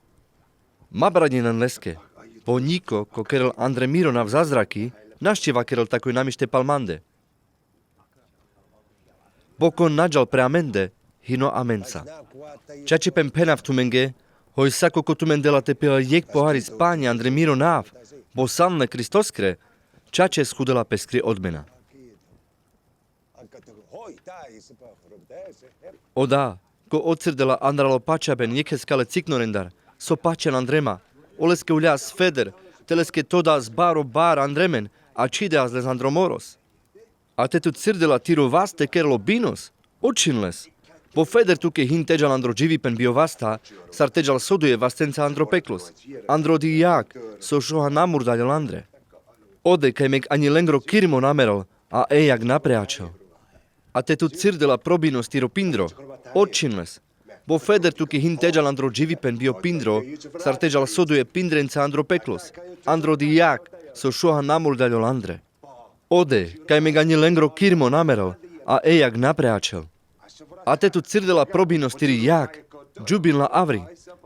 Ma braninen leske, bo niko, ko kerel andre miro nav zazraki, našti vakerel takoj namište pal mande. Bo kon na džal pre amende, hino amenca. Čačipen phenav tumenge, hoj sako ko tumendela te pila jekh poharis pani andre miro nav, bo sanle Kristoskre, čačes hudela peskri odmena. Oda, ko ocirdela andralo pačhaben jekheskale ciknorendar, so pačhen andre ma, oleske uľas feder, te leske todas baro bar andre men, a čhideas les andro moros. A te tu cirdela tiro vaste kerlo binos, učhin les. Bo feder tuke hin te džal andro dživipen bio vasta, sar te džal soduje vastenca andro peklos. Andro di jag, so šoha na murdaľol andre. Ode, kaj mek aňi lengro kirmo na merel, a e jag na preačhel. A te tu cirdela pro binos tiro pindro, učhin les. Bo feder tuke hin te džal andro dživipen bio pindro, sar te džal soduje pindrenca andro peklos. Andro di jag, so šoha na murdaľol andre. Ode, kaj mek aňi lengro kirmo na merel, a e jag na preačhel. A te tu cirdela pro binos tiri jag, džubin la avri.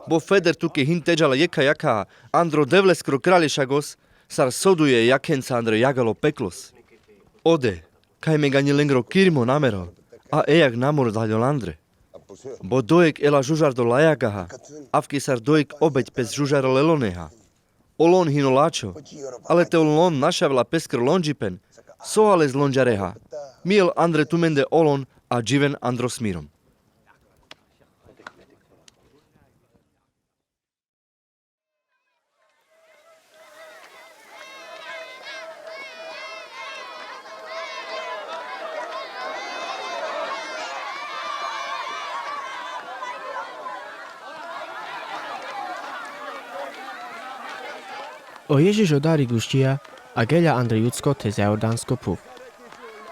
Bo feder tuke hin te džal jekha jakha andro Devleskro kraľešagos, sar soduje jakhenca andre jagalo peklos. Ode, kaj mek aňi lengro kirmo na merel, a e jag na murdaľol andre. Bo dojek ela žužardo lajagaha, avki sar dojek obeť pes žužardo lelonega. Olon hino lačho, ale te olon našavela peskro londžipen, so ale zlondžareha. Mijel andre tumende olon a dživen andro smirom. O Ježiš odari guštia, a geľa andre Judsko te za Jordansko phuv.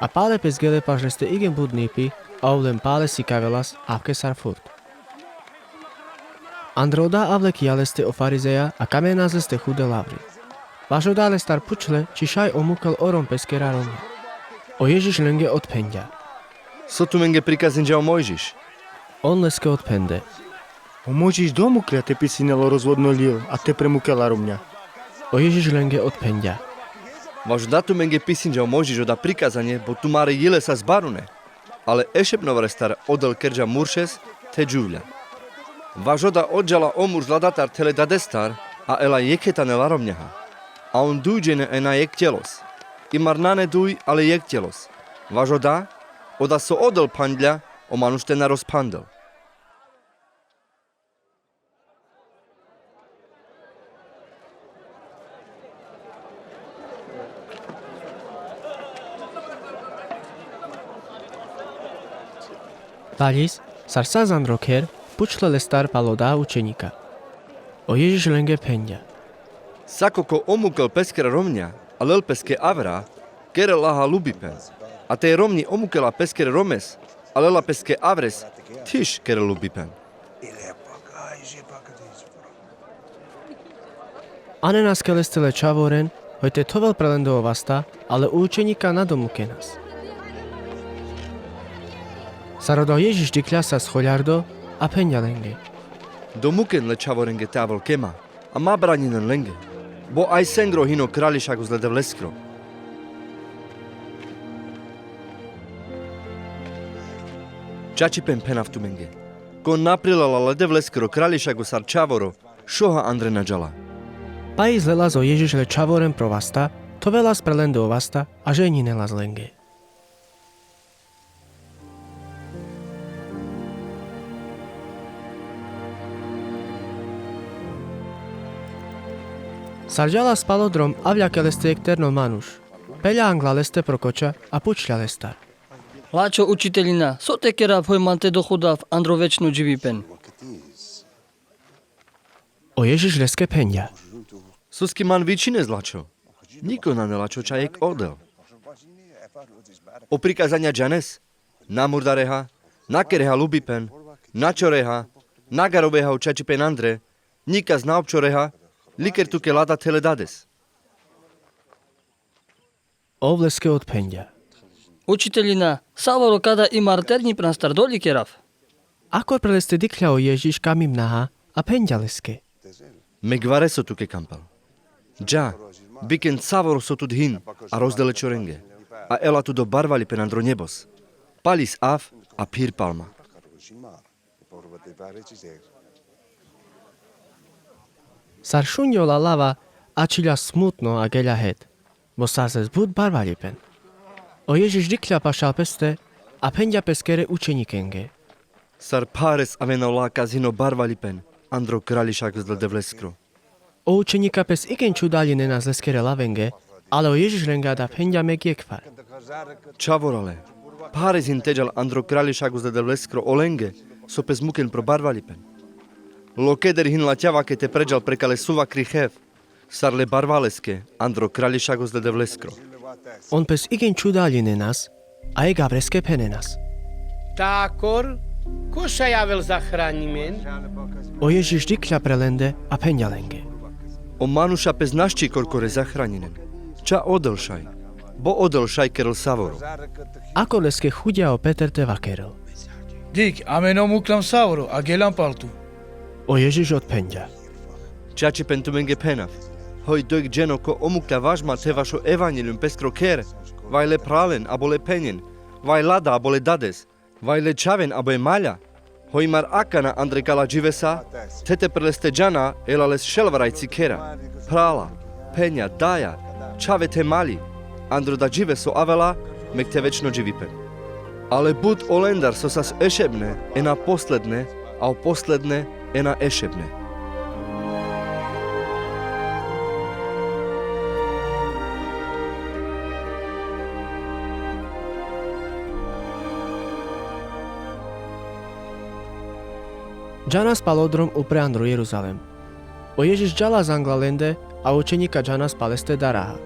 A pale pes gele paš leste igen but nipi, a ov len pale sikavelas, avke sar furt. Andre oda avlekija leste o farizeja, a kamenas leste hude lavri. Vaš oda lestar pučhle, či šaj omukel o rom peskera romňa. O Ježiš lenge odphenďa: So tumenge prikazinďa o Mojžiš? On leske odphende: O Mojžiš domuklja te pisinel o rozvodno lil, a te premukel la romňa. O Ježiš lenge odphenďa: Vaš oda tumenge pisinďa o Mojžiš oda prikazanie, bo tumare jile sa zbarune. Ale e šepnovrestar odel kerďa muršes, te džuvľa. Vaš oda odďala o murš ladatar thele dadestar, a ela jekhe tane la romňaha. A on duj džene e na jekh telos. I mar nane duj, ale jekh telos. Vaš oda, oda so odel phanďa, o manuš te na rozphandel. Paľis, sar sa zandro kher, pučhle lestar pal oda učeňika. O Ježiš lenge phenďa: Sako ko omukel peskera romňa, a lel peske avra, kerel laha lubipen. A te romňi omukela peskere romes, a lela peske avres, thiš kerel lubipen. Anenas ke leste le čhavoren, hoj te thovel pre lende o vasta, ale o učeňika na domukenas. Sar oda o Ježiš dikhľa sa schoľardo, a phenďa lenge: Domuken le čhavorenge te avol ke ma, a ma braňinen lenge. Bo ajsengro hino kraľešagos le Devleskro. Čačipen phenav tumenge: Ko na prilela le Devleskro kraľešagos sar čhavoro, šoha andre na džala. Paj izlelas o Ježiš le čhavoren pro vasta, thovelas pre lende o vasta, a ženjinelas lenge. Sar džalas pal o drom, avľa ke leste jekh terno manuš. Peľa angla leste pro koča, a pučľa lestar: Lačho učiteľina, so te kerav hoj man te dohudav andro večno dživipen? O Ježiš leske phenďa: Soske man vičhines lačho? Niko nane lačho ča jekh odel. O prikazaňa džanes: Na murdareha, na kereha lubipen, na čoreha, na garoveha o čačipen andre, nikas na občoreha, liker tuke lada thele dades. Ov leske odphenďa: Učiteľina, savoro kada i marter ňipnastar doli kerav? Akor pre leste dikľa o Ježiš ka mimnaha, a phenďa leske: Mekvare so tuke kampal. Dža, viken savoro so tut hin, a rozdele čorenge, a ela tut o barvalipen andro njebos. Paľ is av, a phir pal ma. Sar šunďa ola lava, ačhiľa smutno a geľa het, bo sas les but barvalipen. O Ježiš dikľa pašal peste, a phenďa peskere učenikenge: Sar phares avena ola kas hin o barvalipen andro Kraľišagos le Devleskro. O učenika pes iken čudaľinenas leskere lavenge, ale o Ježiš lenge ada phenďa mek jekhvar: Čhavorale, phares hin teďal andro Kraľišagos le Devleskro olenge so pes muken pro barvalipen. Lokeder hin laťavake te preďal prekal le suvakri hev, sar le barvaleske andro Kraľišagos le Devleskro. On pes iken čudaľinenas, a jekh avreske phenenas: Takor, ko šaj avel zahraňimen? O Ježiš dikľa pre lende, a phenďa lenge: O manuša pes našči korkore zahraňinen. Ča odel šaj, bo odel šaj kerel savoro. Akor leske chuďa o Peter te vakerel: Dikh, amen omuklam savoro, a geľam pal tu. O Ježiš odphenďa: Čačipen tumenge phenav: Hoj dojekh dženo ko omukľa vaš ma the vašo evanjeľium peskro kher, vaj le phralen abo le phenjen, vaj lada abo le dades, vaj le čhaven abo e maľa, hoj mar akana andre kala dživesa, the te pre leste džana, ela les šelvarajci khera: phrala, phenja, daja, čhave the maľi, andro da dživeso avela, mek the večno dživipen. Ale but olendar so sas ešebne, ena posledne, a o posledne, ena ešebne. Džanas pal odrom upre andro Jeruzalem. O Ježiš džalas angla lende, a učenika džanas pal leste daraha.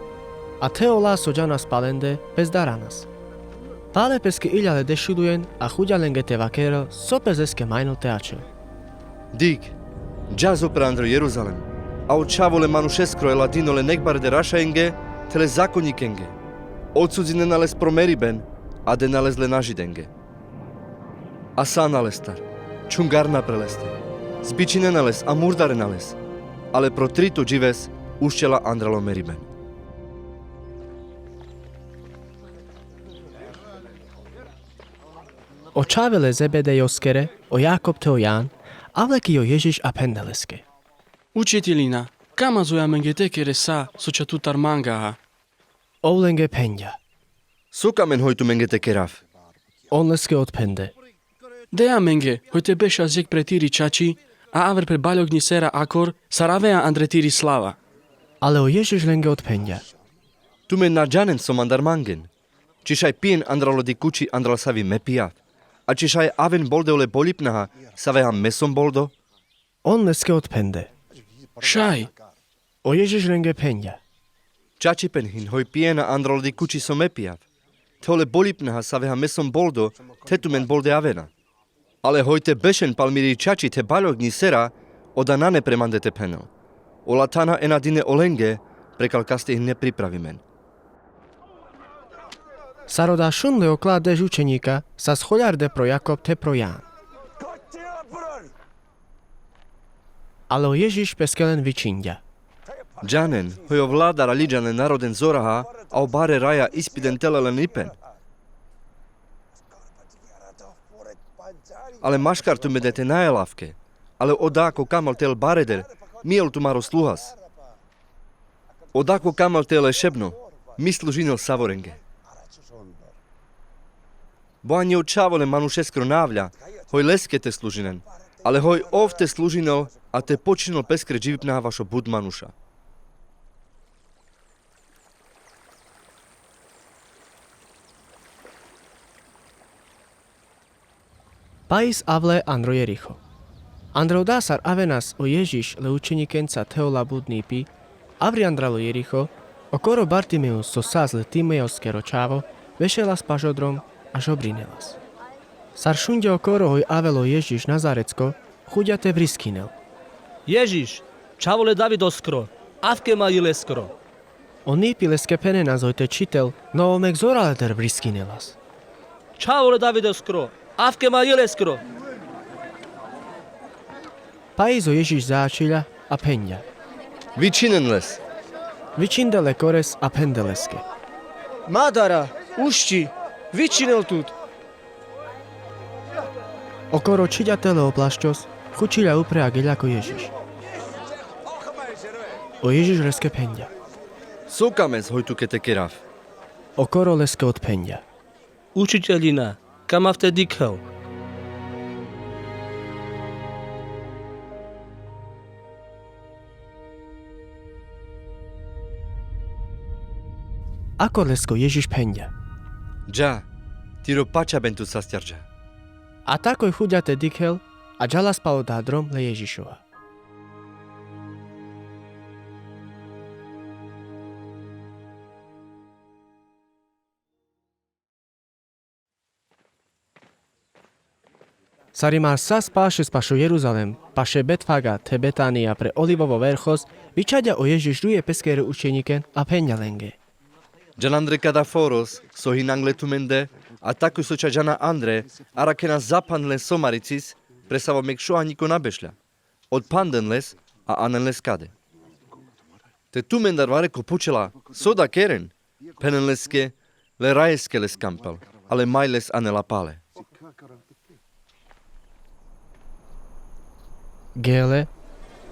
A the ola so džanas pal lende, pes daranas. Pale peske iľa le dešuľujen, a chuďa lenge te vakerel so pes leske majnel te ačhel: Dikh, džas upre andro Jeruzalem, a o Čhavo le manušeskro ela dino le nekbareder rašajenge, the le zakonjikenge. Odsudzinena les pro meriben, a dena les le na Židenge. Asana lestar, čhungarena pre leste, zbičinena les, a murdarena les, ale pro trito džives ušćela andral o meriben. O čhave le Zebedejoskere, o Jakob the o Jan, avle ki o Ježiš a phende leske: Učiteljina, kama dzuj amenge te kere sa so ča tutar mangaha. Ov lenge phenđa: So ka amen hoj tumenge te kerav? On leske odphende: De amenge hoj te bešas jekh pre tiri čači, a aver pre baljognjisera akor sar avea andre tiri slava. Ale o Ježiš lenge odphenđa: Tumen na džanen so mandar mangen. Či šaj pien andral o dikuči andral savi me pijav? A či šaj aven bolde ole boljipnaha saveha me som boldo? On leske odphende: Šaj. O Ježiš lenge phenđa: Čačipen hin hoj piena andral o dikuči so me pijav. The ole boljipnaha saveha me som boldo, the tumen bolde avena. Ale hoj te bešen pal miri čači the baljognjisera, oda nane pre mande te phenel. Ola thana ena dine olenge, prekal kaste hine pripravimen. Sar oda šunle okla deš učenjika, sas holjarde pro Jakob the pro Jan. Ale o Ježiš peske len vičinđa: Džanen hoj o vladar aliđan le naroden zoraha, a o bare raja ispiden tele len ipen. Ale maškar tumende te na elavke, ale oda ko kamal te el bareder, mi el tumaro sluhas. Oda ko kamal te el ešebno, mi služinel savorenge. Bo ani o Čhavo le manušeskro na avlja hoj leske te služinen, ale hoj ov te služinel, a te počinel peskre dživipnaha vaš o but manuša. Pais avle andro Jeriho. Andral oda sar avenas o Ježiš le učenjikenca the ola but nipi, avri andral o Jeriho, okoro Bartimeus so sas le Timeoskero čhavo, vešelas paš odrom, a žobrinelas. Sar šunđa okoro hoj avel o Ježiš Nazarecko, chuđa te vriskinel: Ježiš, čhavo le Davidoskro, avke ma ileskro. O nipi leske phenena so te čhitel, na omek zorale ter vriskinela. Čhavo le Davidoskro, avke ma jel leskro. Paji so Ježiš zaačhilja, a phenja: Vičhinen les. Vičhinde le kores, a phende leske: Ma dara, ušči, vičhinel tut. Okoro čhidja tele o plaščos, khučhilja upre a gelja ko Ježiš. O Ježiš leske phenja: So kames hoj tuke te kerav? Okoro leske otphendja: Učiteljina, kamav te dikhel. Akor leske o Ježiš phendja: Dža, tiro pačhaben tut sastjardža. A takoj hudja te dikhel, a džalas palo dadrom le Ježišova. Sar imar sa spašes pašo Jeruzalem, paše Betfage te Betanija pre Olivovo verhos, vičhalja o Ježiš duje peskere učeniken, a phenja lenge: Džan andre kada foros so hin angle tumende, a takoj so čađana andre, arakhena zaphan le somaricis, pre savo mekšo a niko na bešlja. Otphanden les, a anen les kade. Te tumendar vareko pučhela: So da keren? Phenen leske: Le rajeske les kampal, a le maj les anela pale. Gele,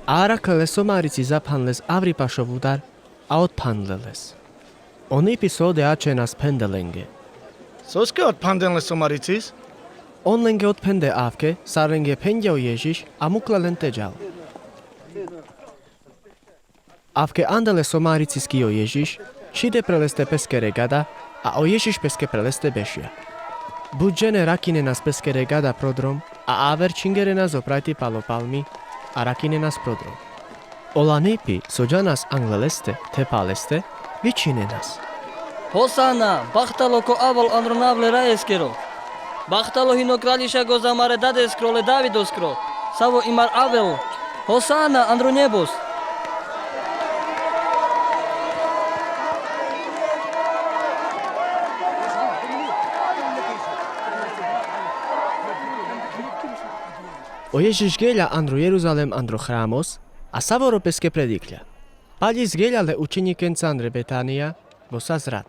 arakhle le somarici zaphan les avri pašo vudar, a otphandle les. O nipi so odoja ačhenas phende lenge: Soske otphanden le somaricis? On lenge otphende avke sar lenge phenđa o Ježiš, a mukla len te džal. Avke ande le somaricis ki o Ježiš, čhide pre leste peskere gada, a o Ježiš peske pre leste bešlja. But džene rakinenas peskere gada prodrom, a aver čhingerenas so prajti palo palmi, a rakinenas prodrom. Ola nipi so džanas angle leste, te paleste, vičhinenas: Hosana, bahtalo ko avel andro nav le Rajeskero. Bahtalo hino Kraljišago amare dadeskro le Davidoskro, savo imar avel. Hosana andro njebos. O Ježiš gelja andro Jeruzalem andro hramos, a savoro peske predikhlja. Paljis gelja le učenikenca andre Betanija, vo sas rat.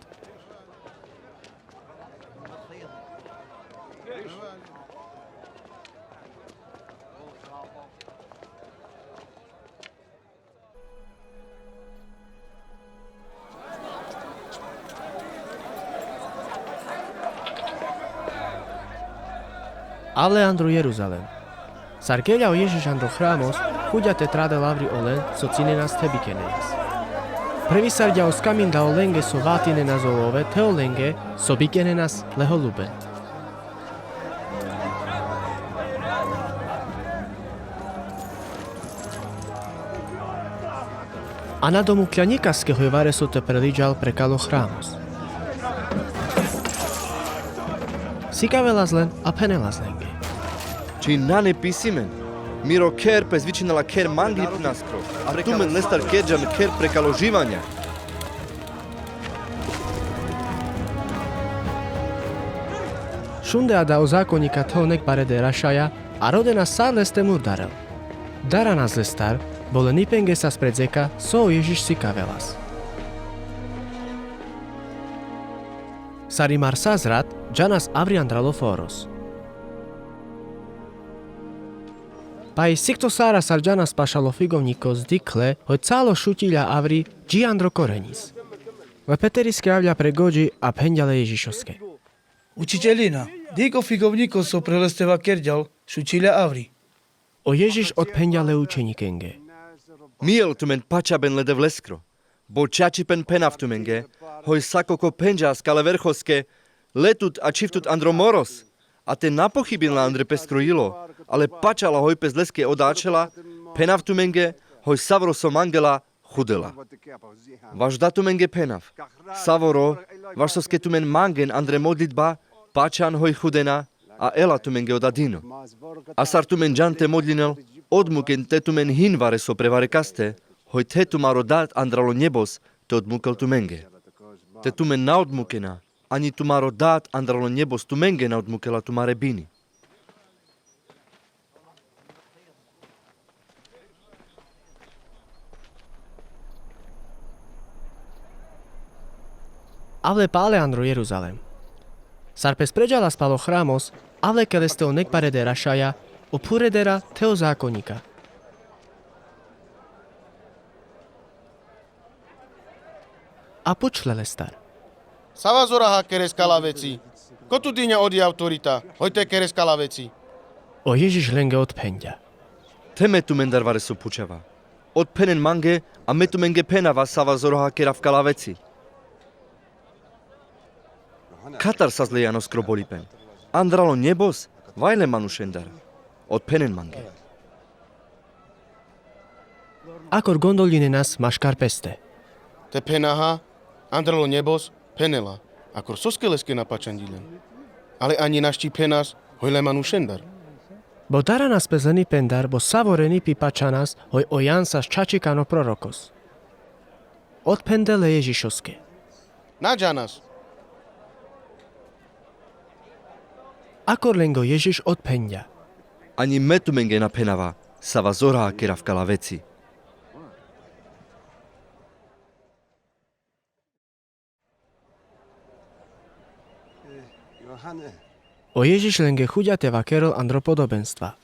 Avle andro Jeruzalem. Sar gelja o Ježiš andro hramos, hudja te tradel avri olen so cinenas te bikenenas. Previsargja o skaminda olenge so vatinenas o love, te olenge so bikenenas le holuben. A na domuklja njikaske hoj vareso te preliđal prekal o hramos. Sikavelas len, a phenelas lenge: Čhin nane pisimen, miro kher pes vičhinela kher manglipnaskro, a tumen lestar kerđan kher prekal o živanja. Šunde ada o zakonjika the o nekbare derašaja, a rodena sar leste murdarel. Daranas lestar, bo le nipenge sas pre dzeka so o Ježiš sikavelas. Sar imar sas rat, džanas avri andral o foros. Paj siktosara sar džanas pašal o figovnjikos dikhle, hoj calo šućilja avri, dži andro korenjis. Le Peteriske avlja pre gođi, a phenđa le Ježišoske: Učiteljina, dikh o figovnjikos so pre leste vakerđal, šućilja avri. O Ježiš otphenđa le učenjikenge: Mijel tumen pačhaben le Devleskro. Bo čačipen phenav tumenge, hoj sako ko phenđa askale verhoske: Le tut, a čhiv tut andro moros, a te na pohibinla andre peskro jilo, ale pačhala hoj pes leske oda ačhela, phenav tumenge, hoj savoro so mangela, hudela. Vaš da tumenge phenav: Savoro, vaš soske tumen mangen andre modlitba, pačhan hoj hudena, a ela tumenge oda dino. A sar tumen džan te modlinel, odmuken te tumen hin vareso pre varekaste, hoj the tumaro Dad andral o njebos te odmukel tumenge. Te tumen na odmukena, ani tumaro Dad andralo njebos tumenge na odmukela tumare bini. Avle pale andro Jeruzalem. Sar pes predžalas pal o hramos, avle ke leste o nekbareder ašaja, o phuredera the o zakonjika. A pučhle lestar: Sava zoraha keres kala veci? Ko tu dinja odija autorita, hoj te keres kala veci? O Ježiš lenge odphenďa: The me tumendar vareso pučava. Odphenen mange, a me tumenge phenava sava zoraha kerav kala veci. Katar sas le janoskro bolipen? Andralo njebos, vaj le manušendar. Odphenen mange. Akor gondoľinenas maškar peste. Te phenaha: Andralo njebos, phenela. Akor soske leske na pačanďilen? Ale aňi našči phenas: Hoj le manušendar. Bo daranas pes leni pendar, bo savo reni pi pačanas, hoj o Jan sas čačikano prorokos. Odphende le Ježišoske: Na džanas. Akor lenge o Ježiš odphenďa: Aňi me tumenge na phenava sava zoraha kerav kala veci. O Ježiš lenge chuďa te vakerel andro podobenstva.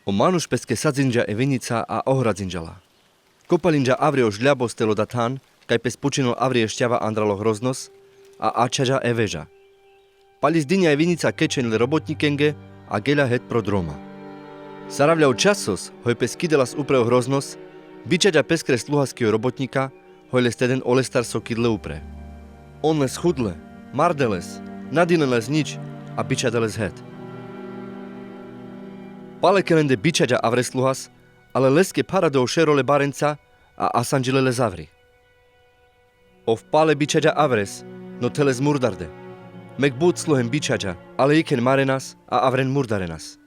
O manuš peske sadzinďa e vinica a ohradzinďa la. Kopalinďa avri o žľabos tel o dathan, kaj pes pučinel avri e šťava andralo hroznosc, a ačhaďa e veža. Pal izdinďa e vinica kečhen le robotňikenge a geľa het pro droma. Sar avľa o časos, hoj pes kidelas upre o hroznosc, bičaďa peskre sluhaske o robotňika, hoj leste den olestar so kidle upre. On les chudle, marde les, na dile les ňič, a bičade les het. Pale ke lende bičaďa avres sluhas, ale leske pharade o šero le barenca, a asanďile les avri. Ov pale bičaďa avres, no the les murdarde. Mek but sluhen bičaďa, ale jekhen marenas, a avren murdarenas.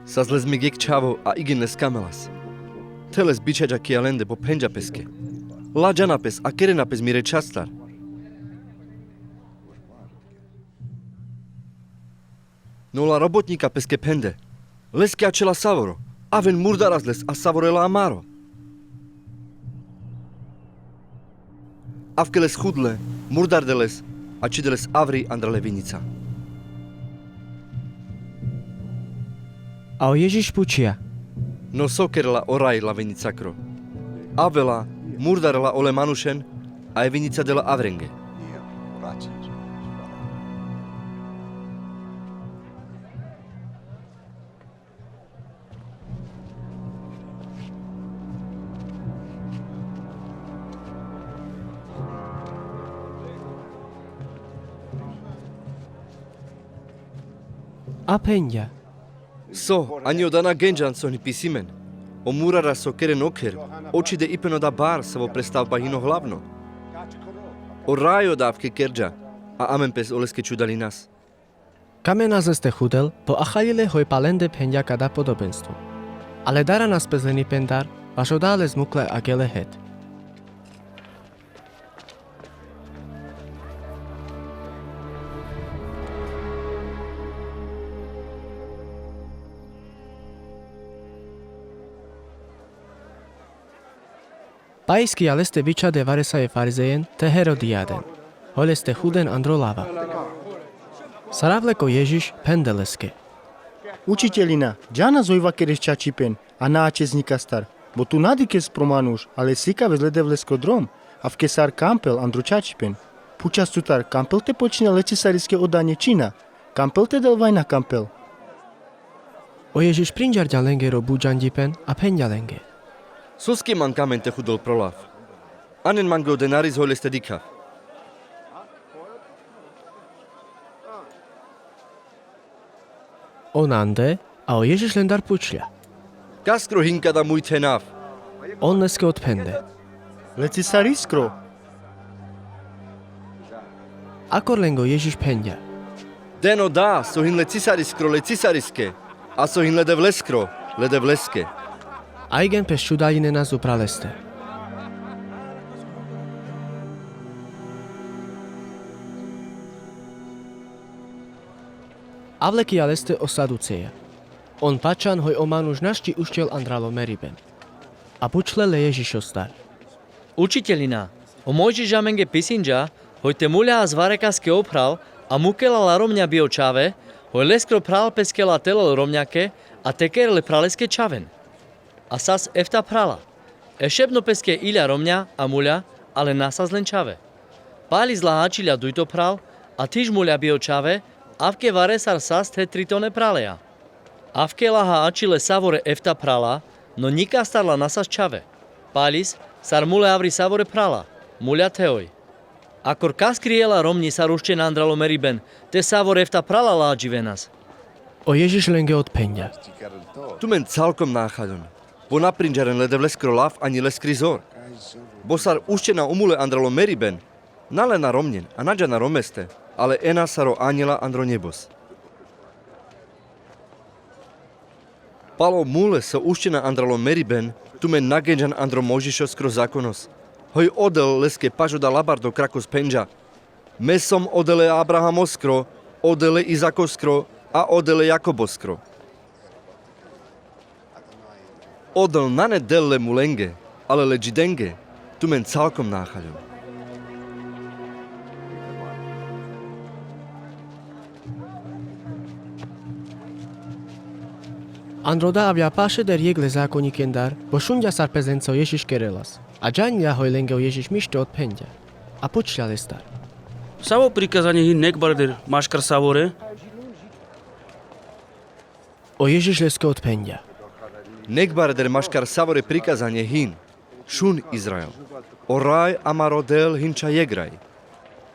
Sas les mek jekh čhavo, a igin les kamelas. The les bičaďa kija lende, bo phenďa peske: La džana pes, a kerena pes mire čhastar. No ola robotňika peske phende: Leske ačhela savoro, aven murdaras les, a savoro ela amaro. Avke les chudle, murdarde les, a čhide les avri andral e vinica. A o Ježiš pučhja: No so kerela o raj la vinicakro? Avela, murdarela ole manušen, a e vinica dela avrenge. A phenďa: So, ani oda na genďan so hini pisimen. O murara so keren okher, očhide ipen oda bar, savo pre stavba hino hlavno. O raj oda avke kerďa, a amen pes oleske čudalinas. Kamenas leste chudel, bo achaľile hoj palende phenďa kada podobenstvo. Ale daranas pes leni pendar, vaš oda les mukle a gele het. Paiskija leste bičhade varesavi farizejen, te Herodijaden, hoj leste chuden andro lava. Sar avle ko Ježiš, phende leske: Učiteľina, džanas hoj vakeres čačipen, a na ačhes nikastar, bo tu na dikhes pro manuš, ale sikaves le Devleskro drom, avke sar kampel andro čačipen. Pučas tutar, kampel te počinel le Cesariske odanie čina, kampel te del vajna kampel? O Ježiš prinďarďa lengero buďanďipen a phenďa lenge: Soske man kamen te chudel pro lav? Anen mange o denaris hoj leste dikhav. On ande, a o Ježiš lendar pučľa: Kaskro hin kada muj thenav? On leske odphende: Le Cesariskro. Akor lenge o Ježiš phenďa: Den oda so hin le Cesariskro le Cesariske, A so hin le Devleskro, le Devleske. Ajgen pes čudaľinena upral leste. Avlekija leste o Saduceja. On pačan hoj o manuš našči uščel andral o meriben. A pučle le Ježišostar: Učiteľina, o Mojžiš amenge pisinďa, hoj te muľa a zvarekaske o phral, a mukela la romňa bi o čhave, hoj leskro phral peske la te lel romňake, a te kerel e phraleske čhaven. A sas efta phrala. Ešebno peske iľa romňa a muľa, ale na sas len čhave. Paľis la ačhiľa dujto phral, a thiž muľa bi o čhave, avke varesar sas the tritone phraleja. Avke la ačhile savore efta phrala, no nikastar la na sas čhave. Paľis, sar mule avri savore phrala, muľa the oj. Akor kaskri jela romňi sar uščena andral o meriben, te savore efta phrala la adživenas. O Ježiš lenge odphenďa: Tumen calkom nachaľon, bo na prinďaren le Devleskro lav ani leskri zor. Bo sar uščena o mule andral o meriben, na len na romňen, a na džana romeste, ale ena sar o aňela andro njebos. Pal o mule so uščena andral o meriben, tumen na genďan andro Mojžišoskro zakonos. Hoj odel leske paš oda labardo krakos phenďa: Me som odel e Abrahamoskro, odel e Izakoskro, a odel e Jakoboskro. Odel nane del le mulenge, ale le Džidenge, tumen calkom nachaľon. Andro oda avľa pašeder jekh le zakonikendar, bo šunďa sar pes lenca o Ježiš kerelas. A džaňľa hoj lenge o Ježiš mište odphenďa. A pučľa lestar: Savo prikazanie hin nekbareder maškar savore? O Ježiš leske odphenďa: Nekbareder maškar savore prikazanie hin: Šun, Izrael, o raj amaro Del hinča jekh raj.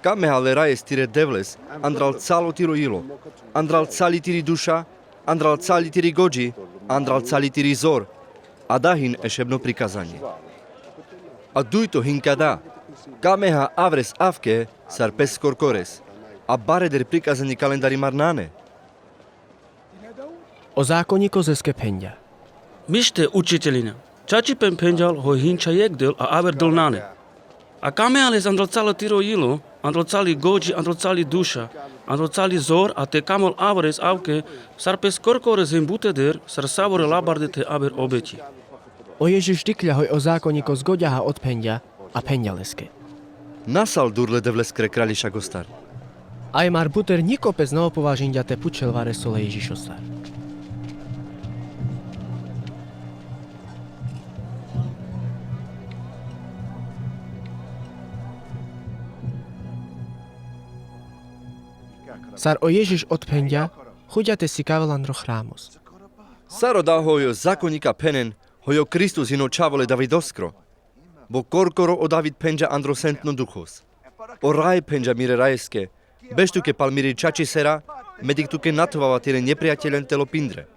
Kameha le rajes tire Devles andral calo tiro jilo, andral cali tiri duša, andral cali tiri godži, andral cali tiri zor. Ada hin ešebno prikazanie. A dujto hin ka da: Kameha avres avke sar pes korkores. A bareder prikazanie kalendari mar nane. O zakonikos leske phenďa: Mište, učiteľina, čačipen phenďal hoj hinča jekh Del a aver Del nane. A kameha les andral calo tiro jilo, andral cali godži, andral cali duša, andral cali zor, a te kamol avres avke sar pes korkores hin buteder sar savore labarde the aver obeći. O Ježiš dikhľa hoj o zakonikos goďaha odphenďa, a phenďa leske: Na sal dur le Devleskre kraľišagostar. Aj mar buter ňiko pes na opovažinďa te pučel vareso le Ježišostar. Sar o Ježiš odphenďa, chuďa te sikavel andro hramos. Sar oda hoj o zakonika phenen, hoj o Kristus hin o čhavo le Davidoskro. Bo korkoro o David phenďa andro Sentno Duchos: O raj phenďa mire rajeske: Bež tuke pal miri čačisera, me dikh tuke nathovava tire njeprijateľen telo pindre.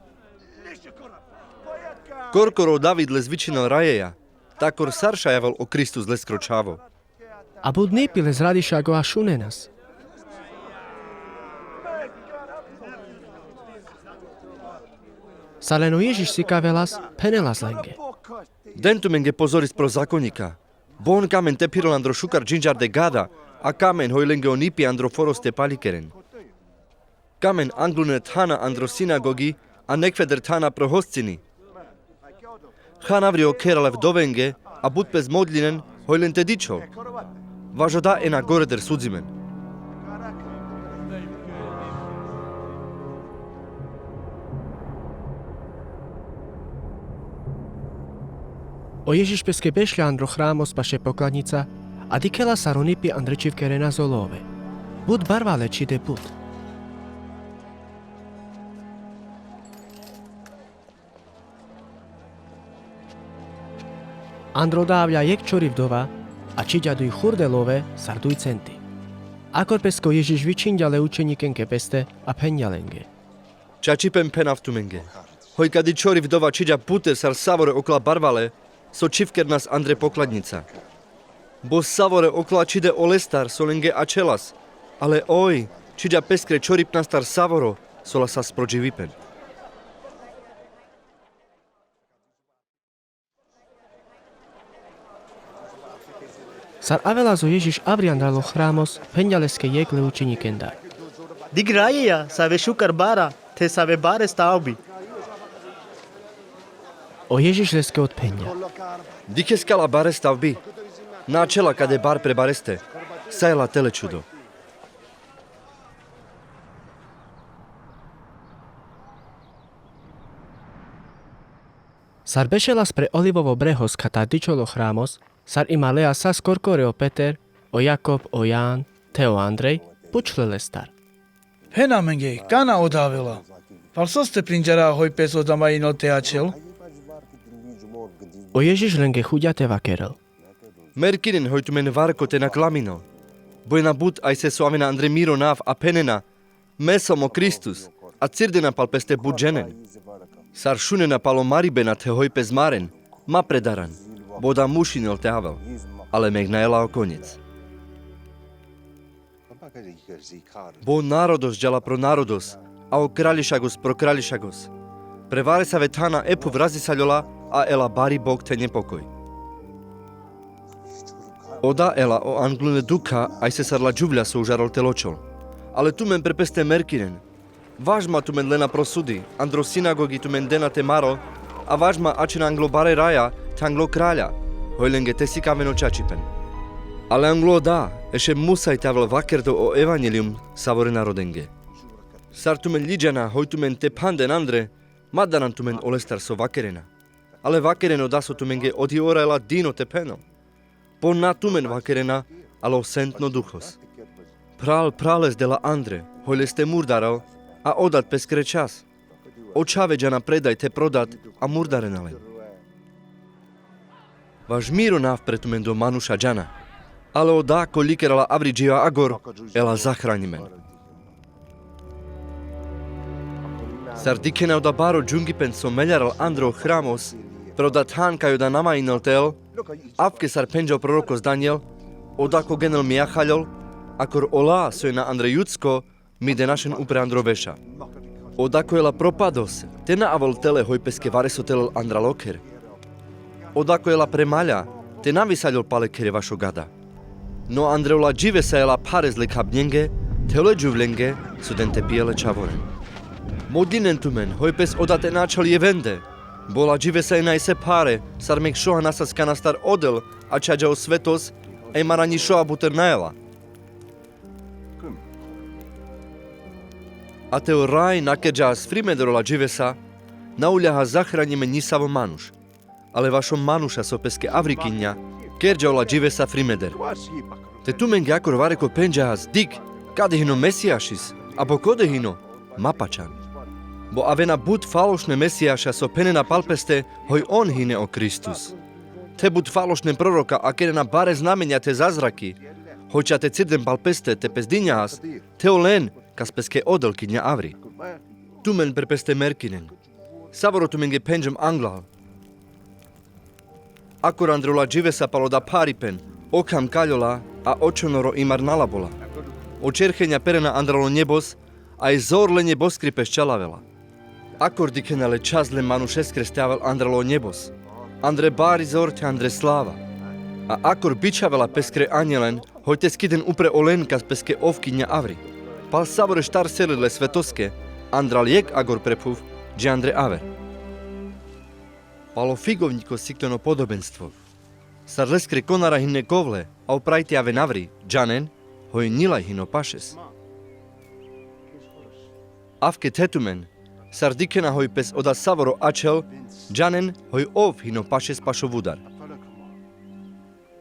Korkoro o David le zvičhinel rajeja, takor sar šajavel o Kristus leskro čhavo. A but nipi le zradiša ago a šunenas. Sar len o Ježiš sikavelas, phenelas lenge: Den tumenge pozoris pro zakonika. Bo on kamen te phirel andro šukar džinďarde gada, a kamen hoj lenge o nipi andro foroste palikeren. Kamen anglune thana andro sinagogi, a nekhveder thana pro hoscini. Han avri o khera le vdovenge, a but pes modľinen, hoj len te dičhol. Vaš oda ena goreder sudzimen. O Ježiš peske bešľa andro hramos paše pokladnica, a dikhela sar o nipi andre čhivkerena so love. But barvale čhide but. Andro oda avľa jekh čhori vdova, a čhiďa duj churde love sar duj centi. Akor peske o Ježiš vičhinďa le učenikenke peste, a phenďa lenge: Čačipen phenav tumenge. Hoj kadi čhori vdova čhiďa buter sar savore okola barvale, so čhivkernas andre pokladnica. Bo savore okola čhide olestar so lenge ačhelas, ale oj čhiďa peskre čhoripnastar savoro, so la sas pro dživipen. Sar avela so Ježiš avri andral o hramos, phenďa leske jekh le učenikendar: Dikh rajeja, save šukar bara, the save bare stavbi. O Ježiš leske odphenďa: Dikhes kala bare stavbi. Na ačhela kade bar pre bareste. Sa jela tele čudo. Sar bešelas pre Olivovo brehos katar dičhol o hramos, sar imalea sas korkore o Peter, o Jakob, o Jan, the o Andrej, pučhle lestar: Phen amenge, kana oda avela? Pal soste prinďara hoj pes oda ma inol te ačhel? O Ježiš lenge huďa te vakerel: Merkinen hoj tumen varko te na klaminol. Bujena but ajse so avena andre miro nav a phenena: Me som o Kristus, a cirdena pal peste but dženen. Sar šunena pal o maribena the hoj pes maren, ma predaran, bo oda muš inol te avel, ale meg na jela o konjec. Bo narodos džala pro narodos, a o kraljišagos pro kraljišagos. Pre varesave thana e phuv razisaljola, a ela bari bok the nepokoj. Oda ela o anglune dukha, ajse sar ladžuvľa so užarol tel očhol. Ale tumen pre peste merkinen. Vaš ma tumen lena pro sudi, andro sinagogi tumen dena te marol, a vaš ma ačhena anglo bare raja, the anglo kralja, hoj lenge te sikaven o čačipen. Ale anglo oda, e šem Musaj te avel vakerdo o evanjeljum savore narodenge. Sar tumen ljiđana hoj tumen te phanden andre, ma daran tumen olestar so vakerena. Ale vakeren oda so tumenge odi ora ela dino te phenol. Po na tumen vakerena, ale o Sentno Duhos. Phral phrales dela andre, hoj leste murdarel, a odat peskre čhas. O čhave džana predaj the prodat, a murdarena len. Vaš miro nav pre tumendo manuša džana. Ale oda koj likerela avri dživa agor, ela zahranjimen. Sar dikhena oda baro džungipen so meljarel andre o hramos, pre oda than kaj oda na ma inel tel, avke sar phenďa o prorokos Danijel: Oda ko genel mi ahaljol, akor ola soj na andre judsko, mi de našen upre andro veša. Oda koj ela pro padose, te na avol tele hoj peske vareso telel andral okher. Oda koj ela pre malja, te na visaljol pal lekhere vašo gada. No andre ola dživesa ela phare zle khabnjenge, the ole džuvlenge, so den te pijel e čhavoren. Modlinen tumen, hoj pes oda te na ačhol jevende. Bo ola dživesa ena ise phare, sar meg šoha nasas kanastar odel ačhađa o svetos, e mar ani šoha buter na ela. A te o raj na kerđa has frimeder ola dživesa, na ulja has zahranjimen nisavo manuš. Ale vašo manuša so peske avri kinja, kerđa ola dživesa frimeder. Te tumenge akor vareko phenđa has: Dikh, kade hino Mesijašis, a bo kode hino, ma pačhan. Bo avena but falošne mesijaša so phenena pal peste, hoj on hine o Kristus. The but falošne proroka akerena bare znamenja the zazraki, hoj ča te cirden pal peste te pes dinja has, the olen kas peske odel kinja avri. Tumen pre peste merkinen. Savoro tumenge phenđum anglal. Akor andre ola dživesa pal oda pharipen, o kham kaljola, a o čhonoro i mar na labola. O čerhenja perena andral o njebos, a i zor lenje boskri pes čalavela. Akor dikhena le Čha zle manušeskres te avel andral o njebos, andre bari zor the andre slava. A akor bičhavela peskre anjelen, hoj te skiden upre olen kas peske ov kinja avri. Pal savore štar seli le svetoske, andral jekh agor pre phuv, dži andre aver. Pal o figovnjiko siklen o podobenstvo. Sar leskre konara hine kovle, a o prajti aven avri, džanen, hoj nilaj hino pašes. Avke the tumen, sar dikhena hoj pes oda savoro ačhel, džanen, hoj ov hino pašes pašo vudar.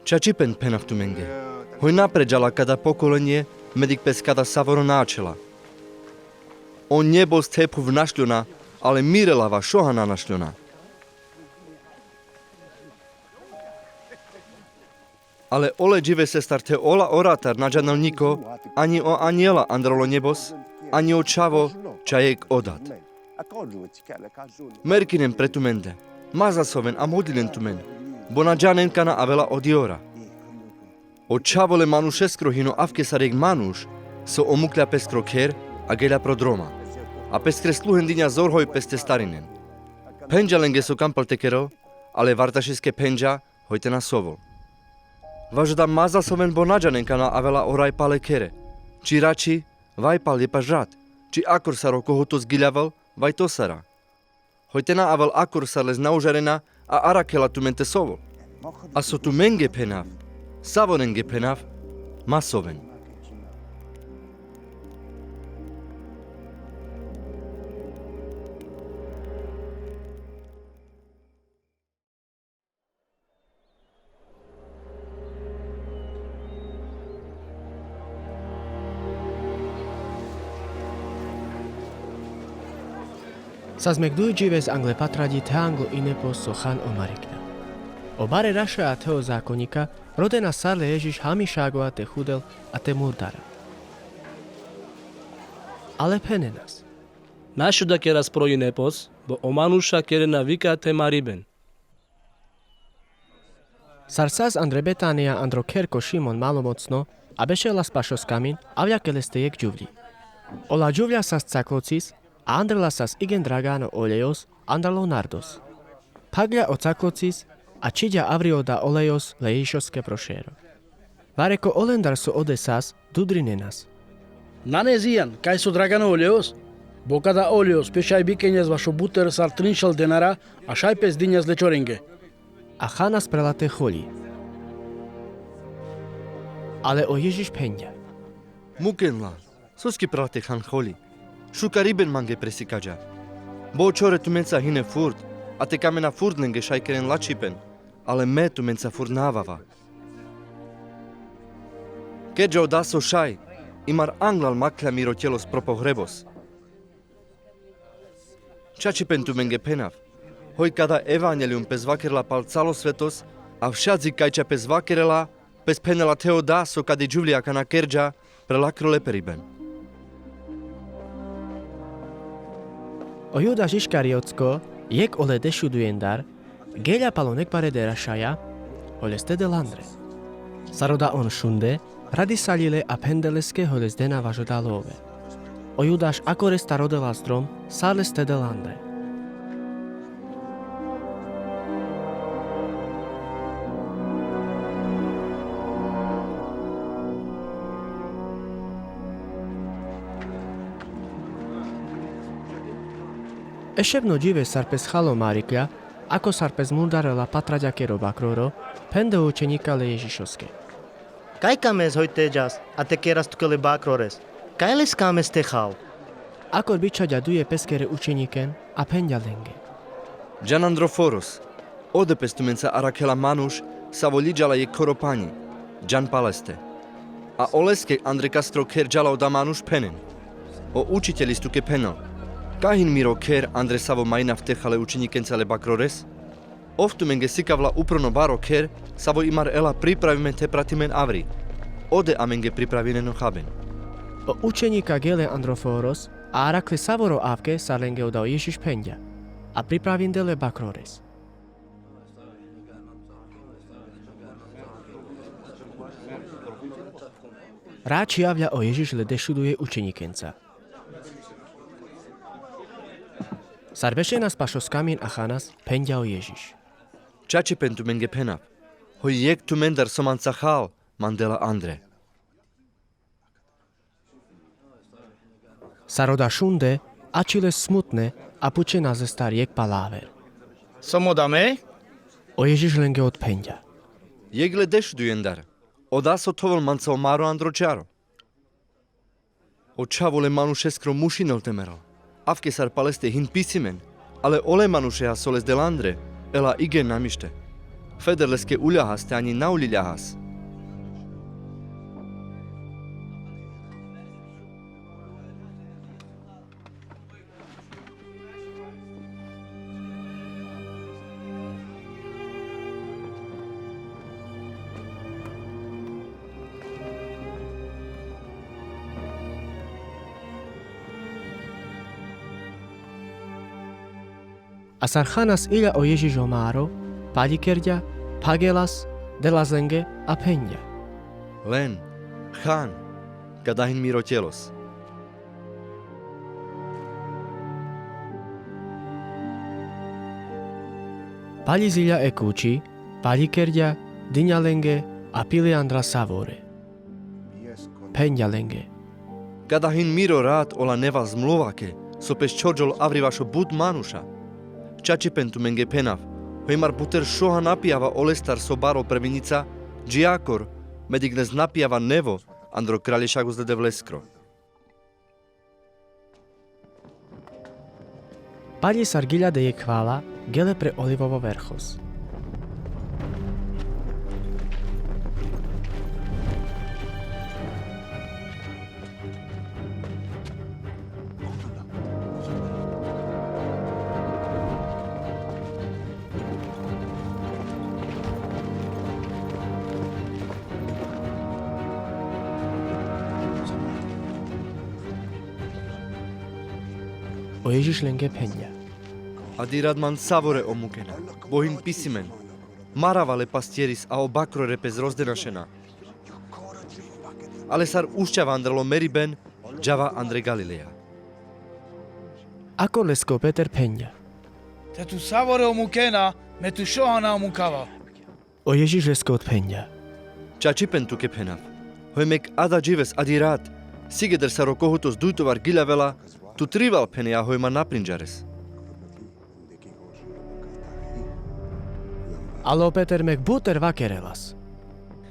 Čačipen phenav tumenge. Hoj na pređala kada pokolenje, medik pes kada savoro na ačhela. O njebos the phuv našljona, ale mire lava šoha na našljona. Ale ole dživesestar the ola oratar na džanel njiko, ani o anjela andral o njebos, ani o Čhavo, ča jekh odat. Merkinen pre tumende, ma zasoven a modlinen tumen, bo na džanen kana avela odi ora. O Čhavo le manušeskro hino avke sar jekh manuš, so omuklja peskro kher, a gelja pro droma. A peskre sluhen dinja zor hoj pes te starinen. Phenđa lenge so kam pal te kerel, ale vartašiske phenđa, hoj te na sovol. Važo da ma za soven bo na džanen kana avela o raj pal e khere. Či rači, vaj pal jepa žrat, či akor sar o kohotos giljavol, vaj to sara. Hoj te na avel akor sar les na užarena, a arakhela tumen te sovol. A so tumenge phenav, savorenge phenav, ma soven. Sas mek duj džives angle patraďi the anglo ine pos so han o marikľa. O bare rašaja the o zakonjika rodena sar le Ježiš hamiša agoja te chudel a te murdara. Ale phenenas: Na šuda keras pro ine pos, bo o manuša kerena vika the mariben. Sar sas andre Betanija andro kher ko Šimon Malomocno, a bešelas pašos kamin, avľa ke leste jekh džuvľi. Ola džuvľa sas caklocis, a andre la sas igen dragano olejos, andral o nardos. Phagľa o caklocis, a čhiďa avri oda olejos le Ježišoske pro šero. Vareko olendar so ode sas, dudrinenas: Nane zijan, kaj so dragano olejos? Bo kada olejos pe šaj bikeňas vašo buter sar trin šel denara, a šaj pes diňas le čorenge. A chanas prela te choľi. Ale o Ježiš phenďa: Muken la, soske prela te chan choľi? Šukariben mange presikaďa. Bo o čore tumenca hine furt, a te kamena furt lenge šaj keren lačhipen, ale me tumenca furt na avava. Kerďa oda so šaj, i mar anglal makhľa miro telos pro pohrebos. Čačipen tumenge phenav. Hoj kada evanjelium pes vakerela pal calo svetos, a všadzi kajča pes vakerela, pes phenela the oda so kadi džuvľi akana kerďa, prela kro leperiben. O Judaš Iškariotsko, jekh ole dešudujendar, geľa pal o nekbare derašaja, hoj leste del andre. Sar oda on šunde, radisaľi le a phende leske hoj les dena vaš oda love. O Judaš akorestar odelas drom, sar leste del andre. Ešebno džive sar pes chal o marikľa, ako sar pes murdarela patraďa kero bakroro, phende o učeňika le Ježišoske: Kaj kames hoj te džas, a te keras tuke le bakrores? Kaj les kames te chal? Akor bičhaďa duje peskere učeňiken, a phenďa lenge: Džan andro foros, ode pes tumenca arakhela manuš, savo ljiďa la jekh choro panji, džan paleste. A oleske andre kastro kher džala oda manuš phenen: O učiteľ, lis tuke phenel: Kahin miro kher andre savo majinav te chal le učeňikenca le bakrores? Ov tumenge sikavla upro no baro kher, savo i mar ela pripravime te pratimen avri. Ode amenge pripravinen o chaben. O učeňika gele andro foros, a arakhle savoro avke sar lenge oda o Ježiš phenďa, a pripravinde le bakrores. Rači avľa o Ježiš le dešuduje učeňikenca. Sar bešenas pašos kamin a chanas, phenďa o Ježiš: Čačipen tumenge phenav. Hoj jekh tumendar so manca chal, man dela andre. Sar oda šunde, ačhile smutne, a pučenas lestar jekh palaver: Som oda me? O Ježiš lenge odphenďa: Jekh le dešudujendar, oda so thovel manca o maro andro čaro. O Čhavo le manušeskro mušinel te merel. Avke sar paleste hin pisimen, ale ole manušeja so les del andre, ela igen namište. Feder leske uľahas te ani na uľiľahas. A sar chanas iľa o Ježiš o maro, paľikerďa, phagelas, delas lenge a phenďa: Len, chan, kadahin miro telos. Paľiziľa e kučhi, paľikerďa, diňa lenge, A pili andral Savore. Phenđa lenge: Kada hin miro rat ola neval zmluvake, so pes čhorďol avri vašo but manuša, čačipen tumenge phenav, hoj mar buter šoha na pijava olestar so barol pre vinica, dži akor, me digne na pijava nevo andro Kralješagos le Devleskro. Palji sar giľa de jekh hvala, gele pre Olivovo verchos. O Ježiš lenge phenďa: Adi rat man Savore o mukena, bo hin pisimen: Marava le pastieris a o bakrore pes rozdena šena. Ale sar ušćava andral o meriben, džava andre Galileja. Akor leske o Peter phenďa: Te tu Savore o mukena, me tu šoha na o mukava. O Ježiš leske odphenďa: Čačipen tuke phenav, hoj mek ada džives adi rat, sigeder sar o kohutos dujtovar giľavela, tu trival phenea hoj ma na prinďares. Ale o Peter mek buter vakerelas: